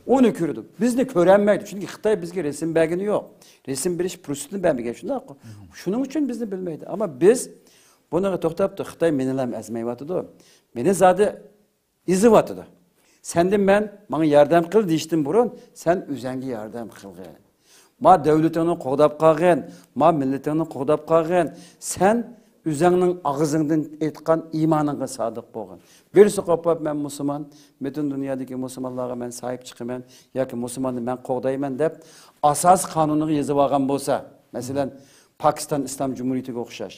ئۇنى كۆرىدۇ. بىزنى كۆرەلمەيدۇ. چۈنكى خىتاي بىزگە رەسىم بەرگىنى يوق. رەسىم بېرىش پۇرسىتىنى بەرمىگەن. شۇنداققۇ؟ شۇنىڭ ئۈچۈن بىزنى بىلمەيدۇ. ئەمما بىز بۇنىڭغا توختاپتۇ. خىتاي مېنىلا ئەزمەيۋاتىدۇ. مېنى زادى ئېزىۋاتىدۇ. سەندىن مەن، ماڭا ياردەم قىل دېيىشتىن بۇرۇن، سەن ئۆزەڭگە ياردەم قىلغىن. ما دۆلىتىڭنى قوغداپ قالغىن، ما مىللىتىڭنى قوغداپ قالغىن. سەن ئۆزەڭنىڭ ئاغزىڭدىن ئېيتقان ئىمانىڭغا سادىق بولغىن. بىرسى قوپۇپ، مەن مۇسۇلمان، پۈتۈن دۇنيادىكى مۇسۇلمانلارغا مەن ساھىب چىقىمەن ياكى مۇسۇلماننى مەن قوغدايمەن دەپ ئاساسىي قانۇنىغا يېزىۋالغان بولسا، مەسىلەن، پاكىستان ئىسلام جۇمھۇرىيىتىگە ئوخشاش،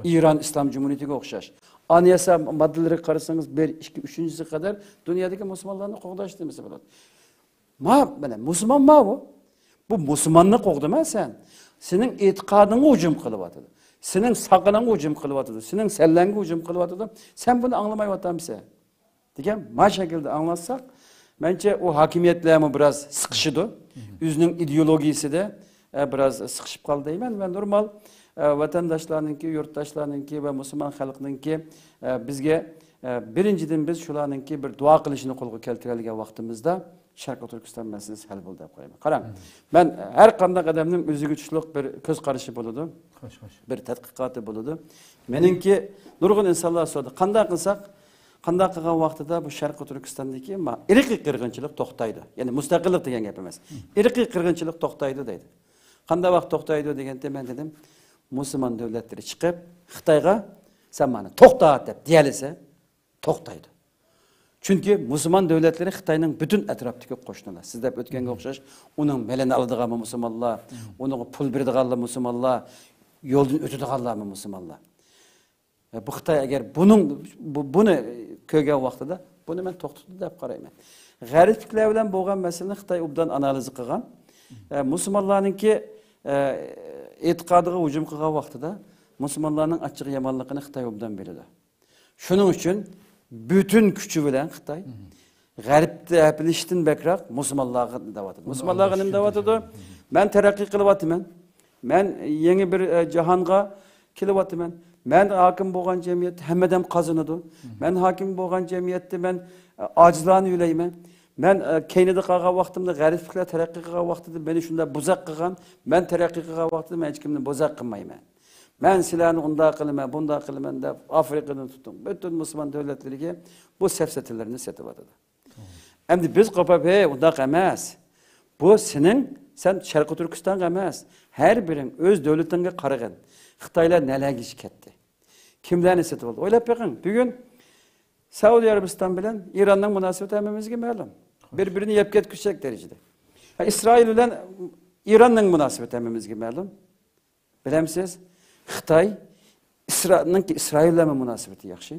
ئىران ئىسلام جۇمھۇرىيىتىگە ئوخشاش. ئاناياسا ماددىلىرىگە قارىسىڭىز، بىر، ئىككى، ئۈچىنچىسىگە قەدەر دۇنيادىكى مۇسۇلمانلارنى قوغداش نېمىسى بولىدۇ. ما، مانا، مۇسۇلمان ما بۇ. بۇ مۇسۇلماننى قوغدىما سەن. سېنىڭ ئېتىقادىڭغا ھۇجۇم قىلىۋاتىدۇ. سېنىڭ ساقىلىڭغا ھۇجۇم قىلىۋاتىدۇ. سېنىڭ سەللەڭگە ھۇجۇم قىلىۋاتىدۇ. سەن بۇنى ئاڭلىمايۋاتامسەن؟ دېگەن ما شەكىلدە ئاڭلاتساق، مەنچە ئۇ ھاكىمىيەتلەرمۇ بىراز سىقىشىدۇ. ئۆزىنىڭ ئىدېئولوگىيىسىدە، ئە، بىراز سىقىشىپ قالدى دەيمەن. ۋە نورمال، ئە، ۋەتەنداشلارنىڭكى، يۇرتداشلارنىڭكى ۋە مۇسۇلمان خەلقنىڭكى، ئە، بىزگە، ئە، بىرىنچىدىن، بىز شۇلارنىڭكى بىر دۇئا قىلىشىنى قولغا كەلتۈرەلىگەن ۋاقتىمىزدا، شەرقىي تۈركىستان مەسىلىسى ھەل بولدى دەپ قويىمەن. قاراڭ، مەن ھەر قانداق ئادەمنىڭ ئۆزىگە تۇشلۇق بىر كۆز قارىشى بولىدۇ، خوش، خوش. بىر تەتقىقاتى بولىدۇ. مېنىڭكى نۇرغۇن ئىنسانلار سورىدى، قانداق قىلساق، قانداق قىلغان ۋاقتىدا بۇ شەرقىي تۈركىستاندىكى ما-، ئىرقىي قىرغىنچىلىق توختايدۇ؟ يەنى مۇستەقىللىق دېگەن گەپ ئەمەس. ئىرقىي قىرغىنچىلىق توختايدۇ دەيدۇ. قانداق ۋاقىت توختايدۇ دېگەندە مەن دېدىم، مۇسۇلمان دۆلەتلىرى چىقىپ خىتايغا، سەن مانا توختات دەپ دېيەلىسە، توختايدۇ. چۈنكى مۇسۇلمان دۆلەتلىرى خىتاينىڭ پۈتۈن ئەتراپتىكى قوشنىلار. سىز دەپ ئۆتكەنگە ئوخشاش، ئۇنىڭ مېلىنى ئالىدىغانمۇ مۇسۇلمانلار، ئۇنىڭغا پۇل بېرىدىغانلار مۇسۇلمانلار، يولدىن ئۆتىدىغانلارمۇ مۇسۇلمانلار. ۋە بۇ خىتاي ئەگەر بۇنىڭ، بۇ، بۇنى كۆرگەن ۋاقتىدا، بۇنى مەن توختىتىدۇ دەپ قارايمەن. غەربلىكلەر بىلەن بولغان مەسىلىنى خىتاي ئوبدان ئانالىز قىلغان. ئە، مۇسۇلمانلارنىڭكى، ئە، ئېتىقادىغا ھۇجۇم قىلغان ۋاقتىدا مۇسۇلمانلارنىڭ ئاچچىقى يامانلىقىنى خىتاي ئوبدان بىلىدۇ. شۇنىڭ ئۈچۈن پۈتۈن كۈچى بىلەن خىتاي غەربتە ھەپىلىشىشتىن بەكرەك مۇسۇلمانلارغا دەۋاتىدۇ. مۇسۇلمانلارغا نېمە دەۋاتىدۇ؟ مەن تەرەققىي قىلىۋاتىمەن. مەن يېڭى بىر، ئە، جاھانغا كېلىۋاتىمەن. مەن ھاكىم بولغان جەمئىيەتتە ھەممە ئادەم قازىنىدۇ. مەن ھاكىم بولغان جەمئىيەتتە مەن، ئە، ئاجىزلارنى يۆلەيمەن. مەن، ئە، كەينىدە قالغان ۋاقتىمدا، غەربلىكلەر تەرەققىي قىلغان ۋاقتىدا مېنى شۇنداق بوزەك قىلغان، مەن تەرەققىي قىلغان ۋاقتىدا مەن ھېچكىمنى بوزەك قىلمايمەن. مەن سىلەرنى ئۇنداق قىلىمەن، بۇنداق قىلىمەن دەپ ئافرىقىدىن تۇتۇڭ، پۈتۈن مۇسۇلمان دۆلەتلىرىگە بۇ سەپسەتىلەرنى سېتىۋاتىدۇ. ئەمدى بىز قوپۇپ، ھەي، ئۇنداق ئەمەس. بۇ سېنىڭ، سەن شەرقىي تۈركىستانغا ئەمەس، ھەر بىرىڭ ئۆز دۆلىتىڭگە قارىغىن. خىتايلار نەلەرگىچە كەتتى؟ كىملەرنى سېتىۋالدى؟ ئويلاپ بېقىڭ. بۈگۈن سەئۇدى ئەرەبىستان بىلەن ئىراننىڭ مۇناسىۋىتى ھەممىمىزگە مەلۇم. بىر-بىرىنى يەپ كەتكۈسەك دەرىجىدە. ھە، ئىسرائىل بىلەن ئىراننىڭ مۇناسىۋىتى ھەممىمىزگە مەلۇم. بىلەمسىز؟ خىتاي، ئىسرا-، نىڭكى ئىسرائىل بىلەنمۇ مۇناسىۋىتى ياخشى،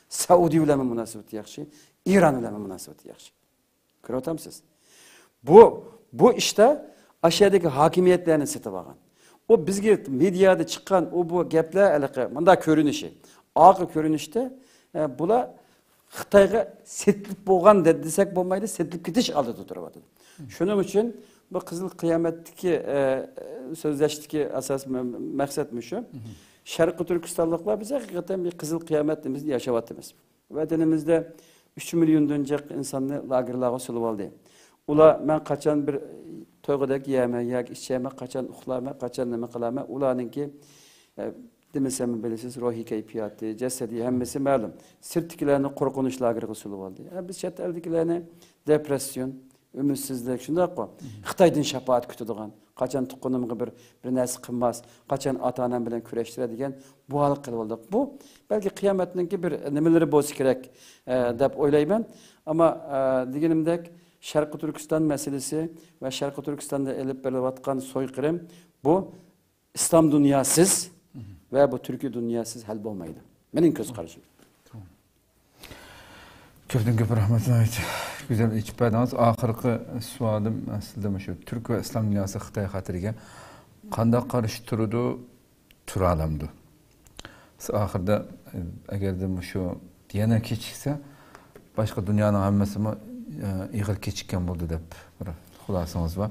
سەئۇدى بىلەنمۇ مۇناسىۋىتى ياخشى، ئىران بىلەنمۇ مۇناسىۋىتى ياخشى. كۆرۈۋاتامسىز؟ بۇ، بۇ ئىشتا ئاشۇ يەردىكى ھاكىمىيەتلەرنى سېتىۋالغان. ئۇ بىزگە مېدىيادا چىققان ئۇ بۇ گەپلەر ھېلىقى مۇنداق كۆرۈنۈشى، ئارقا كۆرۈنۈشتە، ئە، بۇلار خىتايغا سېتىلىپ بولغان دە-، دېسەك بولمايدۇ، سېتىلىپ كېتىش ئالدىدا تۇرۇۋاتىدۇ. شۇنىڭ ئۈچۈن بۇ قىزىل قىيامەتتىكى، ئە، سۆزلەشتىكى ئاساس مە-، مەقسەت مۇشۇ. شەرقىي تۈركىستانلىقلار بىز ھەقىقەتەن بىر قىزىل قىيامەتنى بىز ياشاۋاتىمىز. ۋەتىنىمىزدە ئۈچ مىليوندىن جىق ئىنساننى لاگېرلارغا سولىۋالدى. ئۇلار، مەن قاچان بىر تويغۇدەك يەيمەن ياكى ئىچەيمەن، قاچان ئۇخلايمەن، قاچان نېمە قىلىمەن، ئۇلارنىڭكى، ئە، دېمىسەممۇ بىلىسىز، روھىي كەيپىياتى، جەسەدىي ھەممىسى مەلۇم. سىرتتىكىلەرنى قورقۇنچ لاگېرىغا سولىۋالدى. ئە، بىز چەت ئەلدىكىلەرنى دېپرېسسىيون، ئۈمىدسىزلىك، شۇنداققۇ؟ خىتايدىن شاپائەت كۈتىدىغان، قاچان تۇغقىنىمغا بىر، بىر نەرسە قىلماس، قاچان ئاتا-ئانام بىلەن كۈرەشتۈرە دېگەن بۇ ھالغا قېلىۋالدۇق. بۇ بەلكى قىيامەتنىڭكى بىر نېمىلىرى بولسا كېرەك، ئە، دەپ ئويلايمەن. ئەمما، ئە، دېگىنىمدەك، شەرقىي تۈركىستان مەسىلىسى ۋە شەرقىي تۈركىستاندا ئېلىپ بېرىلىۋاتقان سويقىرىم، بۇ ئىسلام دۇنياسىز ۋە بۇ تۈركىي دۇنياسىز ھەل بولمايدۇ. مېنىڭ كۆز قارىشىم. كۆپتىن كۆپ رەھمەت، ناھايىتى گۈزەل ئېچىپ بەردىڭىز. ئاخىرقى سوئالىم ئەسلىدە مۇشۇ، تۈرك ۋە ئىسلام دۇنياسى خىتاي خەتىرىگە قانداق قارشى تۇرىدۇ، تۇرالامدۇ؟ سىز ئاخىرىدا، ئەگەردە مۇشۇ يەنە كېچىكسە، باشقا دۇنيانىڭ ھەممىسىمۇ، ئېغىر كېچىككەن بولىدۇ دەپ بىر خۇلاسىڭىز بار.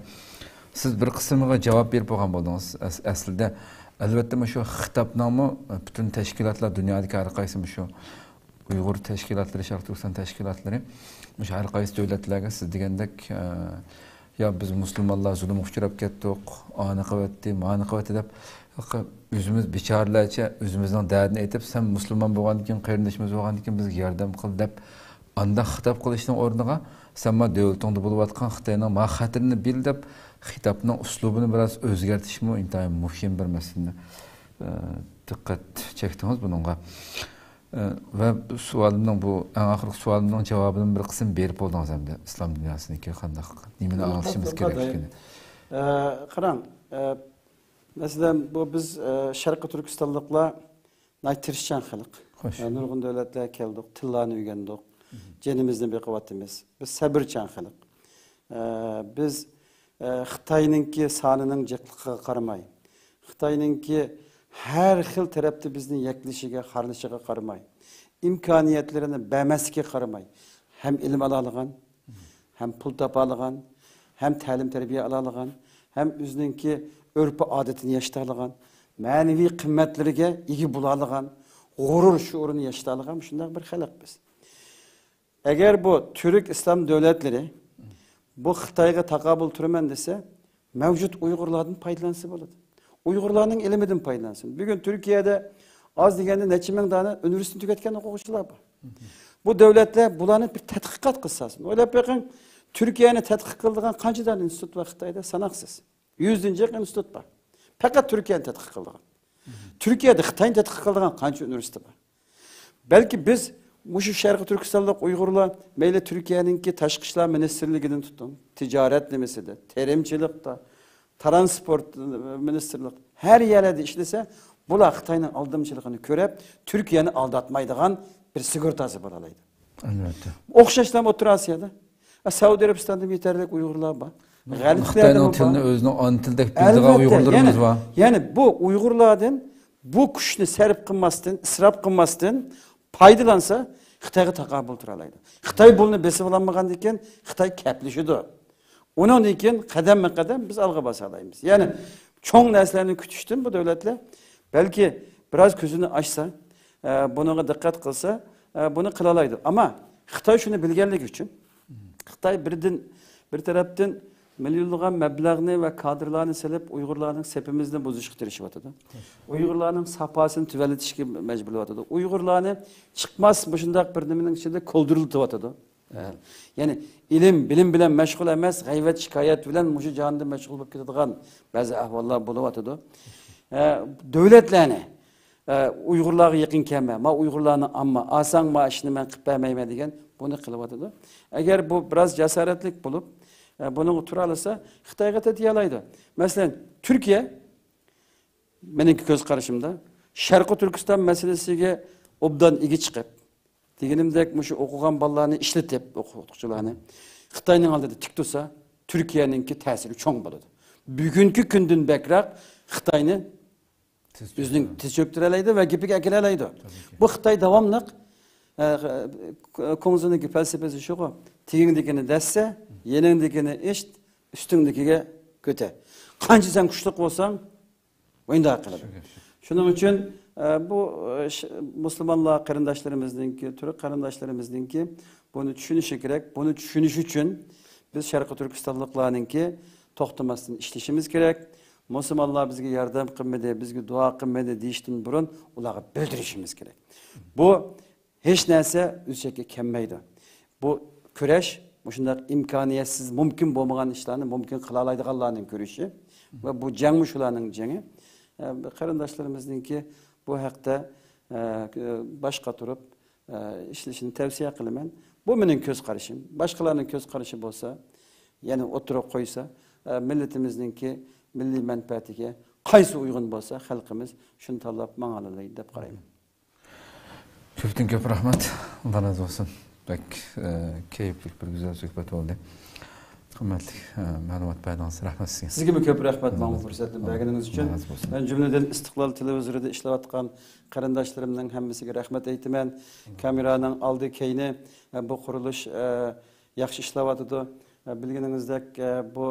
سىز بىر قىسمىغا جاۋاب بېرىپ بولغان بولدىڭىز. ئەس-، ئەسلىدە، ئەلۋەتتە، مۇشۇ خىتابنىڭمۇ پۈتۈن تەشكىلاتلار، دۇنيادىكى ھەر قايسى مۇشۇ ئۇيغۇر تەشكىلاتلىرى، شەرقىي تۈركىستان تەشكىلاتلىرى، مۇشۇ ھەر قايسى دۆلەتلەرگە سىز دېگەندەك، ئە، يا بىز مۇسۇلمانلار زۇلۇمغا ئۇچراپ كەتتۇق، ئانى قىلىۋەتتى، مانى قىلىۋەتتى دەپ، ئۆزىمىز بىچارىلەرچە ئۆزىمىزنىڭ دەردىنى ئېيتىپ، سەن مۇسۇلمان بولغاندىن كېيىن، قېرىندىشىمىز بولغاندىن كېيىن بىزگە ياردەم قىل دەپ، ئانداق خىتاب قىلىشنىڭ ئورنىغا، سەن ما دۆلىتىڭدە بولۇۋاتقان خىتاينىڭ ما خەتىرىنى بىل دەپ، خىتابنىڭ ئۇسلۇبىنى بىراز ئۆزگەرتىشمۇ ئىنتايىن مۇھىم بىر مەسىلىنى، ئە، دىققەت چەكتىڭىز بۇنىڭغا. ئە، ۋە سوئالىمنىڭ بۇ، ئەڭ ئاخىرقى سوئالىمنىڭ جاۋابىنى بىر قىسىم بېرىپ بولدىڭىز ئەمدى. ئىسلام دۇنياسىنىڭكى قانداق، نېمىنى ئاڭلىشىمىز كېرەكلىكىنى. ئە، قاراڭ، ئە، مەسىلەن، بۇ بىز، ئە، شەرقىي تۈركىستانلىقلار ناھايىتى تىرىشچان خەلق. خوش. ئە، نۇرغۇن دۆلەتلەرگە كەلدۇق، تىللارنى ئۆگەندۇق، جېنىمىزنى بېقىۋاتىمىز. بىز سەۋرچان خەلق. ئە، بىز، ئە، خىتاينىڭكى سانىنىڭ جىقلىقىغا قارىماي، خىتاينىڭكى ھەر خىل تەرەپتە بىزنى يەكلىشىگە، خارلىشىغا قارىماي، ئىمكانىيەتلىرىنى بەرمەسلىكىگە قارىماي، ھەم ئىلىم ئالالىغان، ھەم پۇل تاپالىغان، ھەم تەلىم-تەربىيە ئالالىغان، ھەم ئۆزىنىڭكى ئۆرپ-ئادىتىنى ياشىتالىغان، مەنىۋى قىممەتلىرىگە ئىگە بولالىغان، غۇرۇر شۇئۇرىنى ياشىتالىغان شۇنداق بىر خەلق بىز. ئەگەر بۇ تۈرك ئىسلام دۆلەتلىرى بۇ خىتايغا تاقابىل تۇرىمەن دېسە، مەۋجۇت ئۇيغۇرلاردىن پايدىلانسا بولىدۇ. ئۇيغۇرلارنىڭ ئىلمىدىن پايدىلانسۇن. بۈگۈن تۈركىيەدە ئاز دېگەندە نەچچە مىڭ دانە ئۇنىۋېرسىتېتنى تۈگەتكەن ئوقۇغۇچىلار بار. بۇ دۆلەتلەر بۇلارنى بىر تەتقىقات قىلسا. ئويلاپ بېقىڭ، تۈركىيەنى تەتقىق قىلىدىغان قانچە دانە ئىنستىتۇت بار خىتايدا؟ ساناقسىز. يۈزدىن جىق ئىنستىتۇت بار. پەقەت تۈركىيەنى تەتقىق قىلىدىغان. تۈركىيەدە خىتاينى تەتقىق قىلىدىغان قانچە ئۇنىۋېرسىتېت بار؟ بەلكى بىز مۇشۇ شەرقىي تۈركىستانلىق ئۇيغۇرلار مەيلى تۈركىيەنىڭكى تاشقى ئىشلار مىنىستىرلىكىدىن تۇتۇڭ، تىجارەت نېمىسىدە، تېرىمچىلىقتا، ترانسپورت مىنىستىرلىق، ھەر يەرلەردە ئىشلىسە، بۇلار خىتاينىڭ ئالدامچىلىقىنى كۆرۈپ، تۈركىيەنى ئالداتمايدىغان بىر سىگورتاسى بولالايدۇ. ئەلۋەتتە. ئوخشاشلا ئوتتۇرا ئاسىيادا. ئە، سەئۇدى ئەرەبىستاندا يېتەرلىك ئۇيغۇرلار بار. غەلىتىلەردىمۇ بار. خىتاينىڭ تىلىنى ئۆزىنىڭ ئانا تىلىدەك بىلىدىغان ئۇيغۇرلىرىمىز بار. يەنى بۇ ئۇيغۇرلاردىن بۇ كۈچنى سەرپ قىلماستىن، ئىسراپ قىلماستىن پايدىلانسا، خىتايغا تاقابىل تۇرالايدۇ. خىتاي بۇنى بېسىۋالالمىغاندىن كېيىن خىتاي كەپلىشىدۇ. ئۇنىڭدىن كېيىن قەدەممۇ قەدەم بىز ئالغا باسالايمىز. يەنى چوڭ نەرسىلەرنى كۈتۈشتىن بۇ دۆلەتلەر بەلكى بىراز كۆزىنى ئاچسا، ئە، بۇنىڭغا دىققەت قىلسا، ئە، بۇنى قىلالايدۇ. ئەمما خىتاي شۇنى بىلگەنلىكى ئۈچۈن، خىتاي بىردىن، بىر تەرەپتىن مىليونلىغان مەبلەغنى ۋە كادىرلارنى سېلىپ، ئۇيغۇرلارنىڭ سېپىمىزنى بۇزۇشقا تىرىشىۋاتىدۇ. ئۇيغۇرلارنىڭ ساپاسىنى تۆۋەنلىتىشكە مەجبۇرلىۋاتىدۇ. ئۇيغۇرلارنى چىقماس مۇشۇنداق بىر نېمىنىڭ ئىچىدە كولدۇرلىتىۋاتىدۇ. يەنى ئىلىم، بىلىم بىلەن مەشغۇل ئەمەس، غەيۋەت، شىكايەت بىلەن مۇشۇ جاھاندا مەشغۇل بولۇپ كېتىدىغان بەزى ئەھۋاللار بولۇۋاتىدۇ. ئە، دۆلەتلەرنى، ئە، ئۇيغۇرلارغا يېقىن كەلمە، ما ئۇيغۇرلارنى ئالما، ئالساڭ ما ئىشنى مەن قىلىپ بەرمەيمەن دېگەن بۇنى قىلىۋاتىدۇ. ئەگەر بۇ بىراز جاسارەتلىك بولۇپ، ئە، بۇنىڭغا تۇرالىسا، خىتايغا تېتىيالايدۇ. مەسىلەن، تۈركىيە، مېنىڭكى كۆز قارىشىمدا، شەرقىي تۈركىستان مەسىلىسىگە ئوبدان ئىگە چىقىپ، دېگىنىمدەك، مۇشۇ ئوقۇغان بالىلارنى ئىشلىتىپ، ئوقۇتقۇچىلارنى خىتاينىڭ ئالدىدا تىك تۇرسا، تۈركىيەنىڭكى تەسىرى چوڭ بولىدۇ. بۈگۈنكى كۈندىن بەكرەك خىتاينى تىز ئۆزىنىڭ چۆكتۈرىدۇ. تىز چۆكتۈرەلەيدۇ ۋە گېپىگە ئەكېلەلەيدۇ. تەبىئىي. بۇ خىتاي داۋاملىق، ئە، كۇڭزىنىڭكى پەلسەپىسى شۇغۇ، تېگىڭدىكىنى دەسسە، يېنىڭدىكىنى ئىچ، ئۈستۈڭدىكىگە كۆتەر. قانچە سەن كۈچلۈك بولساڭ، ئۇنداق قىلىدۇ. شۇ گەپ شۇ. شۇنىڭ ئۈچۈن، ئە، بۇ، ئە، ش-، مۇسۇلمانلار قېرىنداشلىرىمىزنىڭكى، تۈرك قېرىنداشلىرىمىزنىڭكى بۇنى چۈشىنىشى كېرەك. بۇنى چۈشىنىش ئۈچۈن بىز شەرقىي تۈركىستانلىقلارنىڭكى توختىماستىن ئىشلىشىمىز كېرەك. مۇسۇلمانلار بىزگە ياردەم قىلمىدى، بىزگە دۇئا قىلمىدى دېيىشتىن بۇرۇن ئۇلارغا بىلدۈرۈشىمىز كېرەك. بۇ ھېچ نەرسە ئۆز چەككە كەلمەيدۇ. بۇ كۈرەش مۇشۇنداق ئىمكانىيەتسىز، مۇمكىن بولمىغان ئىشلارنى مۇمكىن قىلالايدىغانلارنىڭ كۈرىشى ۋە بۇ جەڭمۇ شۇلارنىڭ جېڭى. ئە، قېرىنداشلىرىمىزنىڭكى بۇ ھەقتە، ئە، باش قاتۇرۇپ، ئە، ئىشلىشىنى تەۋسىيە قىلىمەن. بۇ مېنىڭ كۆز قارىشىم. باشقىلارنىڭ كۆز قارىشى بولسا، يەنە ئوتتۇرىغا قويسا، ئە، مىللىتىمىزنىڭكى مىللىي مەنپەئەتىگە قايسى ئۇيغۇن بولسا، خەلقىمىز شۇنى تاللاپ ماڭالايدۇ دەپ قارايمەن. كۆپتىن كۆپ رەھمەت. ئاللا رازى بولسۇن. بەك، ئە، كەيپلىك بىر گۈزەل سۆھبەت بولدى. قىممەتلىك، ئە، مەلۇمات بەردىڭىز. رەھمەت سىزگە. سىزگىمۇ كۆپ رەھمەت، ماڭا بۇ پۇرسەتنى بەرگىنىڭىز ئۈچۈن. ئاللا رازى بولسۇن. مەن جۈملىدىن ئىستىقلال تېلېۋىزورىدا ئىشلەۋاتقان قېرىنداشلىرىمنىڭ ھەممىسىگە رەھمەت ئېيتىمەن. كامېرانىڭ ئالدى كەينى، ئە، بۇ قۇرۇلۇش، ئە، ياخشى ئىشلەۋاتىدۇ. ئە، بىلگىنىڭىزدەك، ئە، بۇ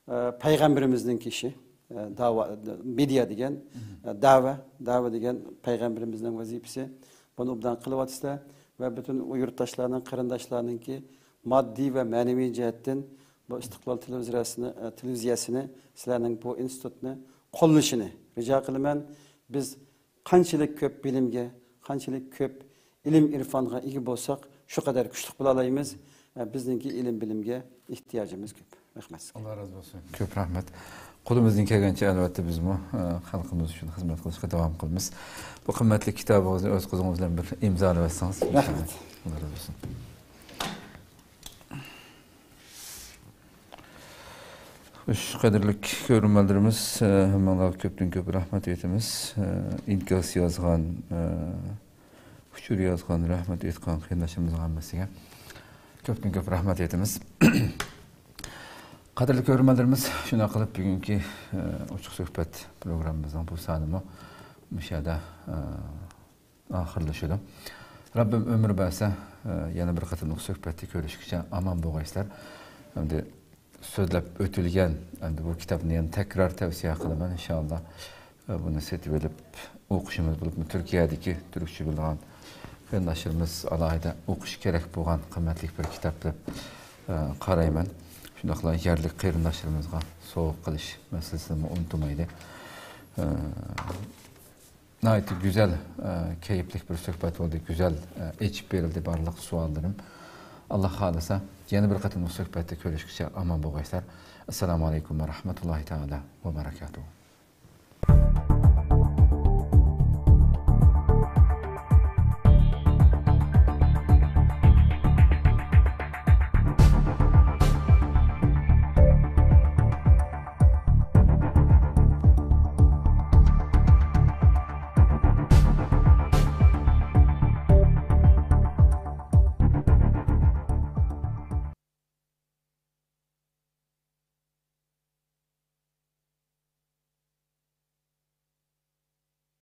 ئە، پەيغەمبىرىمىزنىڭكى ئىشى، ئە، داۋا، مېدىيا دېگەن، ئە، دەۋە، دەۋە دېگەن پەيغەمبىرىمىزنىڭ ۋەزىپىسى. بۇنى ئوبدان قىلىۋاتىسىلەر ۋە پۈتۈن ئۇ يۇرتداشلارنىڭ، قېرىنداشلارنىڭكى ماددىي ۋە مەنىۋى جەھەتتىن بۇ ئىستىقلال تېلېۋىزىيەسىنى، ئە، تېلېۋىزىيەسىنى، سىلەرنىڭ بۇ ئىنستىتۇتنى قوللىشىنى رىجا قىلىمەن. بىز قانچىلىك كۆپ بىلىمگە، قانچىلىك كۆپ ئىلىم-ئىرفانغا ئىگە بولساق، شۇ قەدەر كۈچلۈك بولالايمىز. ئە، بىزنىڭكى ئىلىم-بىلىمگە ئېھتىياجىمىز كۆپ. رەھمەت سىزگە. ئاللا رازى بولسۇن. كۆپ رەھمەت. قولىمىزدىن كەلگەنچە، ئەلۋەتتە، بىزمۇ، ئە، خەلقىمىز ئۈچۈن خىزمەت قىلىشقا داۋام قىلىمىز. بۇ قىممەتلىك كىتابىڭىزنى ئۆز قولىڭىز بىلەن بىر ئىمزالىۋەتسىڭىز. رەھمەت. ئاللا رازى بولسۇن. خوش، قەدىرلىك كۆرۈرمەنلىرىمىز، ئە، ھەممىڭلارغا كۆپتىن كۆپ رەھمەت ئېيتىمىز. ئە، ئىنكاس يازغان، ئە، ئۇچۇر يازغان، رەھمەت ئېيتقان قېرىنداشلىرىمىزنىڭ ھەممىسىگە كۆپتىن كۆپ رەھمەت ئېيتىمىز. قەدىرلىك كۆرۈرمەنلىرىمىز، شۇنداق قىلىپ بۈگۈنكى، ئە، ئوچۇق سۆھبەت پروگراممىمىزنىڭ بۇ سانىمۇ مۇشۇ يەردە، ئە، ئاخىرلىشىدۇ. رەببىم ئۆمۈر بەرسە، ئە، يەنە بىر قېتىملىق سۆھبەتتە كۆرۈشكىچە ئامان بولغايسىلەر. ئەمدى سۆزلەپ ئۆتۈلگەن، ئەمدى بۇ كىتابنى يەنە تەكرار تەۋسىيە قىلىمەن، ئىنشائاللا. ئە، بۇنى سېتىۋېلىپ ئوقۇشىمىز، بولۇپمۇ تۈركىيەدىكى تۈركچە بىلىدىغان قېرىنداشلىرىمىز ئالاھىدە ئوقۇشى كېرەك بولغان قىممەتلىك بىر كىتاب دەپ، ئە، قارايمەن. شۇنداقلا يەرلىك قېرىنداشلىرىمىزغا سوۋغا قىلىش مەسىلىسىنىمۇ ئۇنتۇمايلى. ئە، ناھايىتى گۈزەل، ئە، كەيپلىك بىر سۆھبەت بولدى. گۈزەل، ئە، ئېچىپ بېرىلدى بارلىق سوئاللىرىم. ئاللا خالىسا، يەنە بىر قېتىملىق سۆھبەتتە كۆرۈشكىچە ئامان بولغايسىلەر. ئەسسالامۇ ئەلەيكۇم ۋە رەھمەتۇللاھى تائالا ۋە بەرەكاتۇھۇ.